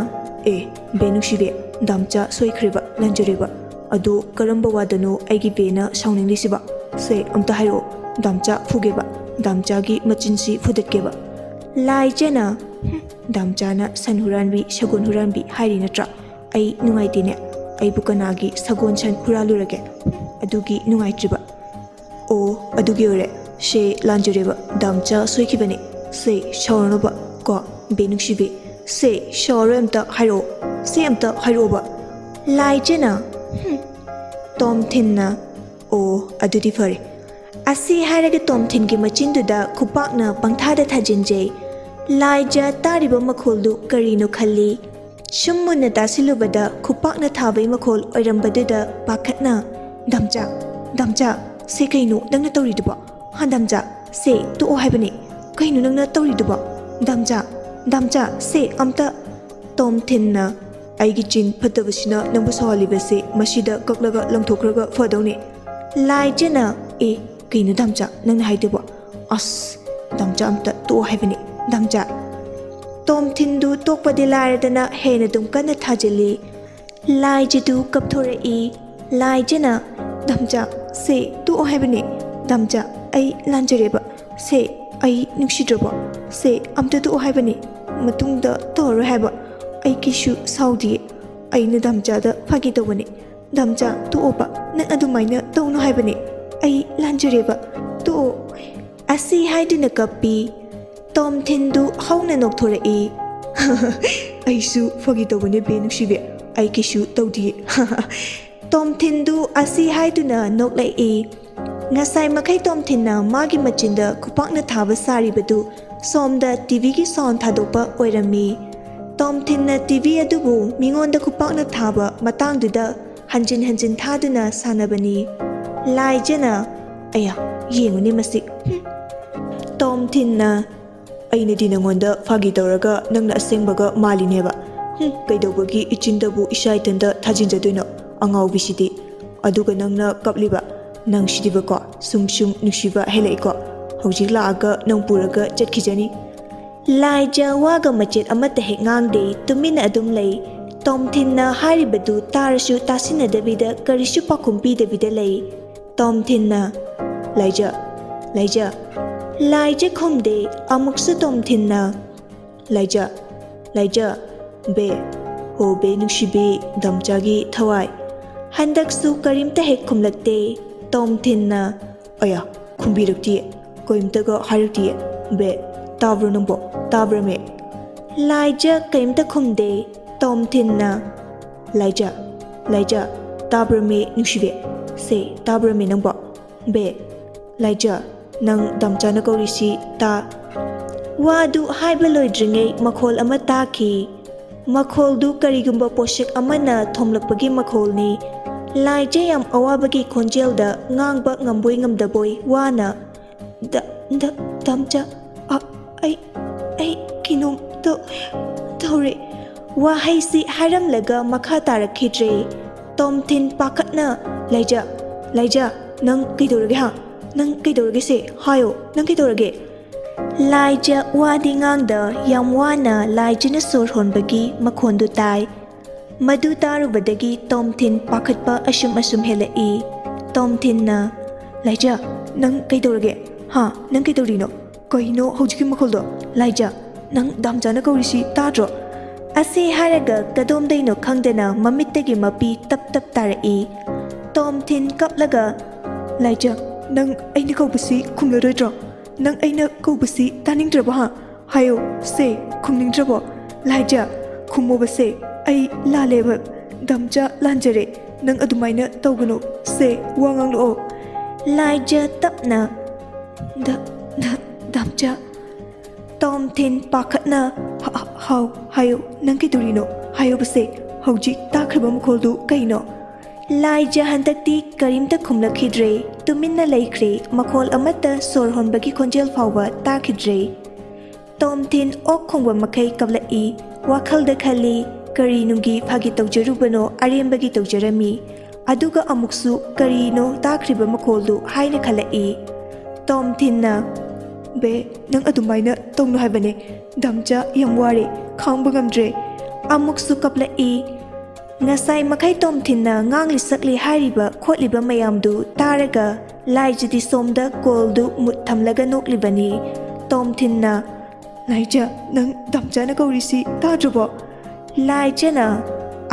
"ꯑꯦ, ꯕꯦ ꯅꯨꯡꯁꯤꯕꯤ, ꯗꯥꯝꯆꯥ ꯁꯣꯏꯈ꯭ꯔꯦꯕ, ꯂꯥꯟꯖꯔꯦꯕ꯫ ꯑꯗꯣ ꯀꯔꯝꯕ ꯋꯥꯗꯅꯣ ꯑꯩꯒꯤ ꯕꯦꯅ ꯁꯥꯎꯅꯤꯡꯂꯤꯁꯤꯕ? ꯁꯦ, ꯑꯝꯇ ꯍꯥꯏꯔꯛꯑꯣ꯫ ꯗꯥꯝꯆꯥ ꯐꯨꯒꯦꯕ, ꯗꯥꯝꯆꯥꯒꯤ ꯃꯆꯤꯟꯁꯤ ꯐꯨꯗꯠꯀꯦꯕ꯫" ꯂꯥꯏꯖꯅ, "ꯍꯨꯝ, ꯗꯥꯝꯆꯥꯅ ꯁꯟ ꯍꯨꯔꯥꯟꯕꯤ, ꯁꯒꯣꯜ ꯍꯨꯔꯥꯟꯕꯤ ꯍꯥꯏꯔꯤ ꯅꯠꯇ꯭ꯔꯥ? ꯑꯩ ꯅꯨꯡꯉꯥꯏꯇꯦꯅꯦ꯫ ꯑꯩꯕꯨ ꯀꯅꯥꯒꯤ ꯁꯒꯣꯜ ꯁꯟ ꯍꯨꯔꯥꯜꯂꯨꯔꯒꯦ? ꯍꯨꯝ, ꯑꯗꯨꯒꯤ ꯅꯨꯡꯉꯥꯏꯇ꯭ꯔꯤꯕ?" "ꯑꯣ, ꯑꯗꯨꯒꯤ ꯑꯣꯏꯔꯦ꯫ ꯁꯦ, ꯂꯥꯟꯖꯔꯦꯕ, ꯗꯥꯝꯆꯥ ꯁꯣꯏꯈꯤꯕꯅꯦ꯫ ꯁꯦ, ꯁꯥꯎꯔꯅꯨꯕ ꯀꯣ, ꯕꯦ ꯅꯨꯡꯁꯤꯕꯤ꯫ ꯁꯦ, ꯁꯥꯎꯔꯣꯏ, ꯑꯝꯇ ꯍꯥꯏꯔꯛꯑꯣ꯫ ꯁꯦ, ꯑꯝꯇ ꯍꯥꯏꯔꯛꯑꯣꯕ꯫" ꯂꯥꯏꯖꯅ, "ꯍꯨꯝ꯫" ꯇꯣꯝ ꯊꯤꯟꯅ, "ꯑꯣ, ꯑꯗꯨꯗꯤ ꯐꯔꯦ꯫" ꯑꯁꯤ ꯍꯥꯏꯔꯒ ꯇꯣꯝ ꯊꯤꯟꯒꯤ ꯃꯆꯤꯟꯗꯨꯗ ꯈꯨꯄꯥꯛꯅ ꯄꯪꯊꯥꯗ ꯊꯥꯖꯤꯟꯖꯩ꯫ ꯂꯥꯏꯖ ꯇꯥꯔꯤꯕ ꯃꯈꯣꯜꯗꯨ ꯀꯔꯤꯅꯣ ꯈꯜꯂꯤ꯫ ꯁꯨꯝ ꯃꯨꯟꯅ ꯇꯥꯁꯤꯜꯂꯨꯕꯗ ꯈꯨꯄꯥꯛꯅ ꯊꯥꯕꯩ ꯃꯈꯣꯜ ꯑꯣꯏꯔꯝꯕꯗꯨꯗ ꯄꯥꯈꯠꯅ, "ꯗꯥꯝꯆꯥ, ꯗꯥꯝꯆꯥ, ꯁꯦ ꯀꯩꯅꯣ ꯅꯪꯅ ꯇꯧꯔꯤꯗꯨꯕꯣ? ꯍꯥ, ꯗꯥꯝꯆꯥ, ꯁꯦ ꯇꯣꯛꯑꯣ ꯍꯥꯏꯕꯅꯦ꯫ ꯀꯩꯅꯣ ꯅꯪꯅ ꯇꯧꯔꯤꯗꯨꯕꯣ? ꯗꯥꯝꯆꯥ, ꯗꯥꯝꯆꯥ, ꯁꯦ ꯑꯝꯇ꯫" ꯇꯣꯝ ꯊꯤꯟꯅ, "ꯑꯩꯒꯤ ꯆꯤꯟ ꯐꯠꯇꯕꯁꯤꯅ ꯅꯪꯕꯨ ꯁꯥꯎꯍꯜꯂꯤꯕꯁꯦ ꯃꯁꯤꯗ ꯀꯛꯂꯒ ꯂꯪꯊꯣꯛꯈ꯭ꯔꯒ ꯐꯗꯧꯅꯦ꯫" ꯂꯥꯏꯖꯅ, "ꯑꯦ, ꯀꯩꯅꯣ ꯗꯥꯝꯆꯥ ꯅꯪꯅ ꯍꯥꯏꯗꯨꯕꯣ? ꯑꯁ, ꯗꯥꯝꯆꯥ ꯑꯝꯇ ꯇꯣꯛꯑꯣ ꯍꯥꯏꯕꯅꯦ, ꯗꯥꯝꯆꯥ꯫" ꯇꯣꯝ ꯊꯤꯟꯗꯨ ꯇꯣꯛꯄꯗꯤ ꯂꯥꯏꯔꯗꯅ ꯍꯦꯟꯅ ꯑꯗꯨꯝ ꯀꯟꯅ ꯊꯥꯖꯤꯜꯂꯤ꯫ ꯂꯥꯏꯖꯗꯨ ꯀꯞꯊꯣꯔꯛꯏ꯫ ꯂꯥꯏꯖꯅ, "ꯗꯥꯝꯆꯥ, ꯁꯦ ꯇꯣꯛꯑꯣ ꯍꯥꯏꯕꯅꯦ, "ꯗꯥꯝꯆꯥ, ꯑꯩ ꯂꯥꯟꯖꯔꯦꯕ꯫ ꯁꯦ, ꯑꯩ ꯅꯨꯡꯁꯤꯗ꯭ꯔꯕꯣ? ꯁꯦ, ꯑꯝꯇ ꯇꯣꯛꯑꯣ ꯍꯥꯏꯕꯅꯤ꯫ ꯃꯇꯨꯡꯗ ꯇꯧꯔꯔꯣꯏ ꯍꯥꯏꯕ꯫ ꯑꯩ ꯀꯩꯁꯨ ꯁꯥꯎꯗꯤꯌꯦ꯫ ꯑꯩꯅ ꯗꯥꯝꯆꯥꯗ ꯐꯥꯒꯤ ꯇꯧꯕꯅꯤ꯫ ꯗꯥꯝꯆꯥ, ꯇꯣꯛꯑꯣꯕ꯫ ꯅꯪ ꯑꯗꯨꯃꯥꯏꯅ ꯇꯧꯅꯨ ꯍꯥꯏꯕꯅꯤ꯫ ꯑꯩ ꯂꯥꯟꯖꯔꯦꯕ꯫ ꯇꯣꯛꯑꯣ꯫" ꯑꯁꯤ ꯍꯥꯏꯗꯨꯅ ꯀꯞꯄꯤ꯫ ꯇꯣꯝꯊꯤꯟꯗꯨ ꯍꯧꯅ ꯅꯣꯛꯊꯣꯔꯛꯏ꯫ "ꯑꯩꯁꯨ ꯐꯥꯒꯤ ꯇꯧꯕꯅꯦ ꯕꯦ ꯅꯨꯡꯁꯤꯕꯤ꯫ ꯑꯩ ꯀꯩꯁꯨ ꯇꯧꯗꯤꯌꯦ꯫" ꯇꯣꯝꯊꯤꯟꯗꯨ ꯑꯁꯤ ꯍꯥꯏꯗꯨꯅ ꯅꯣꯛꯂꯛꯏ꯫ ꯉꯁꯥꯏ ꯃꯈꯩ ꯇꯣꯝꯊꯤꯟꯅ ꯃꯥꯒꯤ ꯃꯆꯤꯟꯗ ꯈꯨꯄꯥꯛꯅ ꯊꯥꯕ ꯁꯥꯔꯤꯕꯗꯨ ꯁꯣꯝꯗ ꯇꯤꯚꯤꯒꯤ ꯁꯥꯎꯟ ꯊꯥꯗꯣꯛꯄ ꯑꯣꯏꯔꯝꯃꯤ꯫ ꯇꯣꯝꯊꯤꯟꯅ ꯇꯤꯚꯤ ꯑꯗꯨꯕꯨ ꯃꯤꯉꯣꯟꯗ ꯈꯨꯄꯥꯛꯅ ꯊꯥꯕ ꯃꯇꯥꯡꯗꯨꯗ ꯍꯟꯖꯤꯟ ꯍꯟꯖꯤꯟ ꯊꯥꯗꯨꯅ ꯁꯥꯟꯅꯕꯅꯤ꯫ ꯂꯥꯏꯖꯅ, "ꯑꯌꯥ, ꯌꯦꯡꯉꯨꯅꯦ ꯃꯁꯤ꯫ ꯍꯨꯝ꯫" ꯇꯣꯝꯊꯤꯟꯅ, "ꯑꯩꯅꯗꯤ ꯅꯉꯣꯟꯗ ꯐꯥꯒꯤ ꯇꯧꯔꯒ ꯅꯪꯅ ꯑꯁꯦꯡꯕꯒ ꯃꯥꯜꯂꯤꯅꯦꯕ꯫ ꯍꯨꯝ, ꯀꯩꯗꯧꯕꯒꯤ ꯏꯆꯤꯟꯗꯕꯨ ꯏꯁꯥ ꯏꯊꯟꯇ ꯊꯥꯖꯤꯟꯖꯗꯣꯏꯅꯣ? ꯑꯉꯥꯎꯕꯤꯁꯤꯗꯤ꯫ ꯑꯗꯨꯒ ꯅꯪꯅ ꯀꯞꯂꯤꯕ꯫ ꯅꯪꯁꯤꯗꯤꯕꯀꯣ, ꯁꯨꯝ ꯁꯨꯝ ꯅꯨꯡꯁꯤꯕ ꯍꯦꯜꯂꯛꯏꯀꯣ꯫ ꯍꯧꯖꯤꯛ ꯂꯥꯛꯑꯒ ꯅꯪ ꯄꯨꯔꯒ ꯆꯠꯈꯤꯖꯅꯤ꯫" ꯂꯥꯏꯖ ꯋꯥꯒ ꯃꯆꯦꯠ ꯑꯃꯠꯇ ꯍꯦꯛ ꯉꯥꯡꯗꯦ, ꯇꯨꯃꯤꯟꯅ ꯑꯗꯨꯝ ꯂꯩ꯫ ꯇꯣꯝꯊꯤꯟꯅ ꯍꯥꯏꯔꯤꯕꯗꯨ ꯇꯥꯔꯁꯨ ꯇꯥꯁꯤꯟꯅꯗꯕꯤꯗ, ꯀꯔꯤꯁꯨ ꯄꯥꯎꯈꯨꯝ ꯄꯤꯗꯕꯤꯗ ꯂꯩ꯫ ꯇꯣꯝꯊꯤꯟꯅ, "ꯂꯥꯏꯖ, ꯂꯥꯏꯖ꯫" ꯂꯥꯏꯖ ꯈꯨꯝꯗꯦ꯫ ꯑꯃꯨꯛꯁꯨ ꯇꯣꯝꯊꯤꯟꯅ, "ꯂꯥꯏꯖ, ꯂꯥꯏꯖ, ꯕꯦ, ꯍꯣ ꯕꯦ ꯅꯨꯡꯁꯤꯕꯤ, ꯗꯥꯝꯆꯥꯒꯤ ꯊꯋꯥꯏ꯫" ꯍꯟꯗꯛꯁꯨ ꯀꯔꯤꯝꯇ ꯍꯦꯛ ꯈꯨꯝꯂꯛꯇꯦ꯫ ꯇꯣꯝꯊꯤꯟꯅ, "ꯑꯌꯥ, ꯈꯨꯝꯕꯤꯔꯛꯇꯤꯌꯦ, ꯀꯔꯤꯝꯇꯒ ꯍꯥꯏꯔꯛꯇꯤꯌꯦ꯫ ꯕꯦ, ꯇꯥꯕ꯭ꯔꯣ ꯅꯪꯕꯣ? ꯇꯥꯕ꯭ꯔꯃꯦ?" ꯂꯥꯏꯖ ꯀꯔꯤꯝꯇ ꯈꯨꯝꯗꯦ꯫ ꯇꯣꯝꯊꯤꯟꯅ, "ꯂꯥꯏꯖ, ꯂꯥꯏꯖ, ꯇꯥꯕ꯭ꯔꯃꯦ ꯅꯨꯡꯁꯤꯕꯤ? ꯁꯦ, ꯇꯥꯕ꯭ꯔꯃꯦ ꯅꯪꯕꯣ? ꯕꯦ, ꯂꯥꯏꯖ, ꯅꯪ ꯗꯥꯝꯆꯥꯅ ꯀꯧꯔꯤꯁꯤ ꯇꯥ꯫" ꯋꯥꯗꯨ ꯍꯥꯏꯕ ꯂꯣꯏꯗ꯭ꯔꯤꯉꯩ ꯃꯈꯣꯜ ꯑꯃ ꯇꯥꯈꯤ꯫ ꯃꯈꯣꯜꯗꯨ ꯀꯔꯤꯒꯨꯝꯕ ꯄꯣꯠꯁꯛ ꯑꯃꯅ ꯊꯣꯝꯂꯛꯄꯒꯤ ꯃꯈꯣꯜꯅꯤ꯫ ꯂꯥꯏꯖ ꯌꯥꯝ ꯑꯋꯥꯕꯒꯤ ꯈꯣꯟꯖꯦꯜꯗ ꯉꯥꯡꯕ ꯉꯝꯕꯣꯏ ꯉꯝꯗꯕꯣꯏ ꯋꯥꯅ, "ꯗ-, ꯗ-, ꯗꯥꯝꯆꯥ, ꯑ-, ꯑꯩ, ꯑꯩ ꯀꯩꯅꯣꯝ ꯇꯧ-, ꯇꯧꯔꯦ꯫" ꯋꯥꯍꯩꯁꯤ ꯍꯥꯏꯔꯝꯂꯒ ꯃꯈꯥ ꯇꯥꯔꯛꯈꯤꯗ꯭ꯔꯦ꯫ ꯇꯣꯝꯊꯤꯟ ꯄꯥꯈꯠꯅ, "ꯂꯥꯏꯖ, ꯂꯥꯏꯖ, ꯅꯪ ꯀꯩꯗꯧꯔꯒꯦ ꯍꯥ? ꯅꯪ ꯀꯩꯗꯧꯔꯒꯦ ꯁꯦ? ꯍꯥꯏꯌꯣ, ꯅꯪ ꯀꯩꯗꯧꯔꯒꯦ?" ꯂꯥꯏꯖ ꯋꯥꯗꯤ ꯉꯥꯡꯗ ꯌꯥꯝ ꯋꯥꯅ ꯂꯥꯏꯖꯅ ꯁꯣꯔ ꯍꯣꯟꯕꯒꯤ ꯃꯈꯣꯟꯗꯨ ꯇꯥꯏ꯫ ꯃꯗꯨ ꯇꯥꯔꯨꯕꯗꯒꯤ ꯇꯣꯝꯊꯤꯟ ꯄꯥꯈꯠꯄ ꯑꯁꯨꯝ ꯑꯁꯨꯝ ꯍꯦꯜꯂꯛꯏ꯫ ꯇꯣꯝꯊꯤꯟꯅ, "ꯂꯥꯏꯖ, ꯅꯪ ꯀꯩꯗꯧꯔꯒꯦ? ꯍꯥ? ꯅꯪ ꯀꯩꯗꯧꯔꯤꯅꯣ? ꯀꯩꯅꯣ ꯍꯧꯖꯤꯛꯀꯤ ꯃꯈꯣꯜꯗꯣ? ꯂꯥꯏꯖ, ꯅꯪ ꯗꯥꯝꯆꯥꯅ ꯀꯧꯔꯤꯁꯤ ꯇꯥꯗ꯭ꯔꯣ? ꯑꯁꯤ ꯍꯥꯏꯔꯒ ꯀꯗꯣꯝꯗꯩꯅꯣ ꯈꯪꯗꯅ ꯃꯃꯤꯠꯇꯒꯤ ꯃꯄꯤ ꯇꯞ ꯇꯞ ꯇꯥꯔꯛꯏ꯫ ꯇꯣꯝꯊꯤꯟ ꯀꯞꯂꯒ, "ꯂꯥꯏꯖ, ꯅꯪ ꯑꯩꯅ ꯀꯧꯕꯁꯤ ꯈꯨꯝꯂꯔꯣꯏꯗ꯭ꯔꯣ? ꯅꯪ ꯑꯩꯅ ꯀꯧꯕꯁꯤ ꯇꯥꯅꯤꯡꯗ꯭ꯔꯕ, ꯍꯥ? ꯍꯥꯏꯌꯣ ꯁꯦ, ꯈꯨꯝꯅꯤꯡꯗ꯭ꯔꯕꯣ? ꯂꯥꯏꯖ, ꯈꯨꯝꯃꯣꯕꯁꯦ, ꯑꯩ ꯂꯥꯜꯂꯦꯕ, ꯗꯥꯝꯆꯥ ꯂꯥꯟꯖꯔꯦ, ꯅꯪ ꯑꯗꯨꯃꯥꯏꯅ ꯇꯧꯒꯅꯨ ꯁꯦ, ꯋꯥ ꯉꯥꯡꯂꯛꯑꯣ꯫" ꯂꯥꯏꯖ ꯇꯞꯅ, "ꯗ-, ꯗ-, ꯗꯥꯝꯆꯥ꯫" ꯇꯣꯝꯊꯤꯟ ꯄꯥꯈꯠꯅ, "ꯍ-, ꯍ-, ꯍꯥꯎ, ꯍꯥꯏꯌꯣ, ꯅꯪ ꯀꯩꯗꯧꯔꯤꯅꯣ? ꯍꯥꯏꯌꯣꯕꯁꯦ, ꯍꯧꯖꯤꯛ ꯇꯥꯈ꯭ꯔꯤꯕ ꯃꯈꯣꯜꯗꯨ ꯀꯩꯅꯣ?" ꯂꯥꯏꯖ ꯍꯟꯗꯛꯇꯤ ꯀꯔꯤꯝꯇ ꯈꯨꯝꯂꯛꯈꯤꯗ꯭ꯔꯦ꯫ ꯇꯨꯃꯤꯟꯅ ꯂꯩꯈ꯭ꯔꯦ꯫ ꯃꯈꯣꯜ ꯑꯃꯠꯇ, ꯁꯣꯔ ꯍꯣꯟꯕꯒꯤ ꯈꯣꯟꯖꯦꯜ ꯐꯥꯎꯕ ꯇꯥꯈꯤꯗ꯭ꯔꯦ꯫ ꯇꯣꯝꯊꯤꯟ ꯑꯣꯛ ꯈꯣꯡꯕ ꯃꯈꯩ ꯀꯞꯂꯛꯏ꯫ ꯋꯥꯈꯜꯗ ꯈꯜꯂꯤ, "ꯀꯔꯤ ꯅꯨꯡꯒꯤ ꯐꯥꯒꯤ ꯇꯧꯖꯔꯨꯕꯅꯣ, ꯑꯔꯦꯝꯕꯒꯤ ꯇꯧꯖꯔꯝꯃꯤ꯫" ꯑꯗꯨꯒ ꯑꯃꯨꯛꯁꯨ ꯀꯔꯤꯅꯣ ꯇꯥꯈ꯭ꯔꯤꯕ ꯃꯈꯣꯜꯗꯨ ꯍꯥꯏꯅ ꯈꯜꯂꯛꯏ꯫ ꯇꯣꯝꯊꯤꯟꯅ, "ꯕꯦ, ꯅꯪ ꯑꯗꯨꯃꯥꯏꯅ ꯇꯧꯅꯨ ꯍꯥꯏꯕꯅꯦ꯫ ꯗꯥꯝꯆꯥ ꯌꯥꯝ ꯋꯥꯔꯦ, ꯈꯥꯡꯕ ꯉꯝꯗ꯭ꯔꯦ꯫" ꯑꯃꯨꯛꯁꯨ ꯀꯞꯂꯛꯏ꯫ ꯉꯁꯥꯏ ꯃꯈꯩ ꯇꯣꯝꯊꯤꯟꯅ ꯉꯥꯡꯂꯤ ꯁꯛꯂꯤ ꯍꯥꯏꯔꯤꯕ ꯈꯣꯠꯂꯤꯕ ꯃꯌꯥꯝꯗꯨ ꯇꯥꯔꯒ ꯂꯥꯏꯖꯗꯤ ꯁꯣꯝꯗ ꯀꯣꯜꯗꯨ ꯃꯨꯠ ꯊꯝꯂꯒ ꯅꯣꯛꯂꯤꯕꯅꯤ꯫ ꯇꯣꯝꯊꯤꯟꯅ, "ꯂꯥꯏꯖ, ꯅꯪ ꯗꯥꯝꯆꯥꯅ ꯀꯧꯔꯤꯁꯤ ꯇꯥꯗ꯭ꯔꯕꯣ?" ꯂꯥꯏꯖꯅ,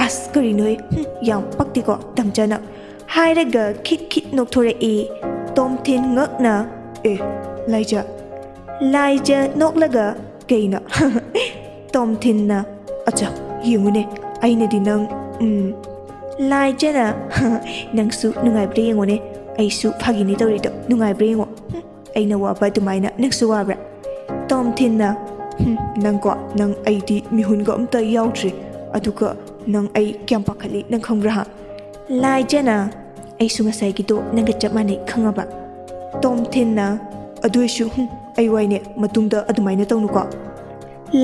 "ꯑꯁ, ꯀꯔꯤꯅꯣꯍꯦ? ꯍꯨꯝ, ꯌꯥꯝ ꯄꯛꯇꯦꯀꯣ ꯗꯥꯝꯆꯥꯅ," ꯍꯥꯏꯔꯒ ꯈꯤꯠ ꯈꯤꯠ ꯅꯣꯛꯊꯣꯔꯛꯏ꯫ ꯇꯣꯝꯊꯤꯟ ꯉꯛꯅ, "ꯑꯦ, ꯂꯥꯏꯖ?" ꯂꯥꯏꯖ ꯅꯣꯛꯂꯒ, "ꯀꯩꯅꯣ?" ꯇꯣꯝꯊꯤꯟꯅ, "ꯑꯠꯆꯥ, ꯌꯦꯡꯉꯨꯅꯦ, ꯑꯩꯅꯗꯤ ꯅꯪ, ꯎꯝ꯫" ꯂꯥꯏꯖꯅ, "ꯅꯪꯁꯨ ꯅꯨꯡꯉꯥꯏꯕ꯭ꯔꯥ ꯌꯦꯡꯉꯨꯅꯦ, ꯑꯩꯁꯨ ꯐꯥꯒꯤꯅꯤ ꯇꯧꯔꯤꯗꯣ, ꯅꯨꯡꯉꯥꯏꯕ꯭ꯔꯥ ꯌꯦꯡꯉꯣ꯫ ꯍꯨꯝ, ꯑꯩꯅ ꯋꯥꯕ ꯑꯗꯨꯃꯥꯏꯅ ꯅꯪꯁꯨ ꯋꯥꯕ꯭ꯔꯥ?" ꯇꯣꯝꯊꯤꯟꯅ, "ꯍꯨꯝ, ꯅꯪꯀꯣ, ꯅꯪ ꯑꯩꯗꯤ ꯃꯤꯍꯨꯟꯒ ꯑꯝꯇ ꯌꯥꯎꯗ꯭ꯔꯤ, ꯑꯗꯨꯒ ꯅꯪ ꯑꯩ ꯀꯌꯥꯝ ꯄꯥꯈꯠꯂꯤ ꯅꯪ ꯈꯪꯕ꯭ꯔꯥ, ꯍꯥ?" ꯂꯥꯏꯖꯅ, "ꯑꯩꯁꯨ ꯉꯁꯥꯏꯒꯤꯗꯣ ꯅꯪꯒ ꯆꯞ ꯃꯥꯟꯅꯩ, ꯈꯪꯉꯕ?" ꯇꯣꯝꯊꯤꯟꯅ, "ꯑꯗꯨ ꯑꯣꯏꯁꯨ, ꯍꯨꯝ, ꯑꯩ ꯋꯥꯏꯅꯦ, ꯃꯇꯨꯡꯗ ꯑꯗꯨꯃꯥꯏꯅ ꯇꯧꯅꯨꯀꯣ꯫"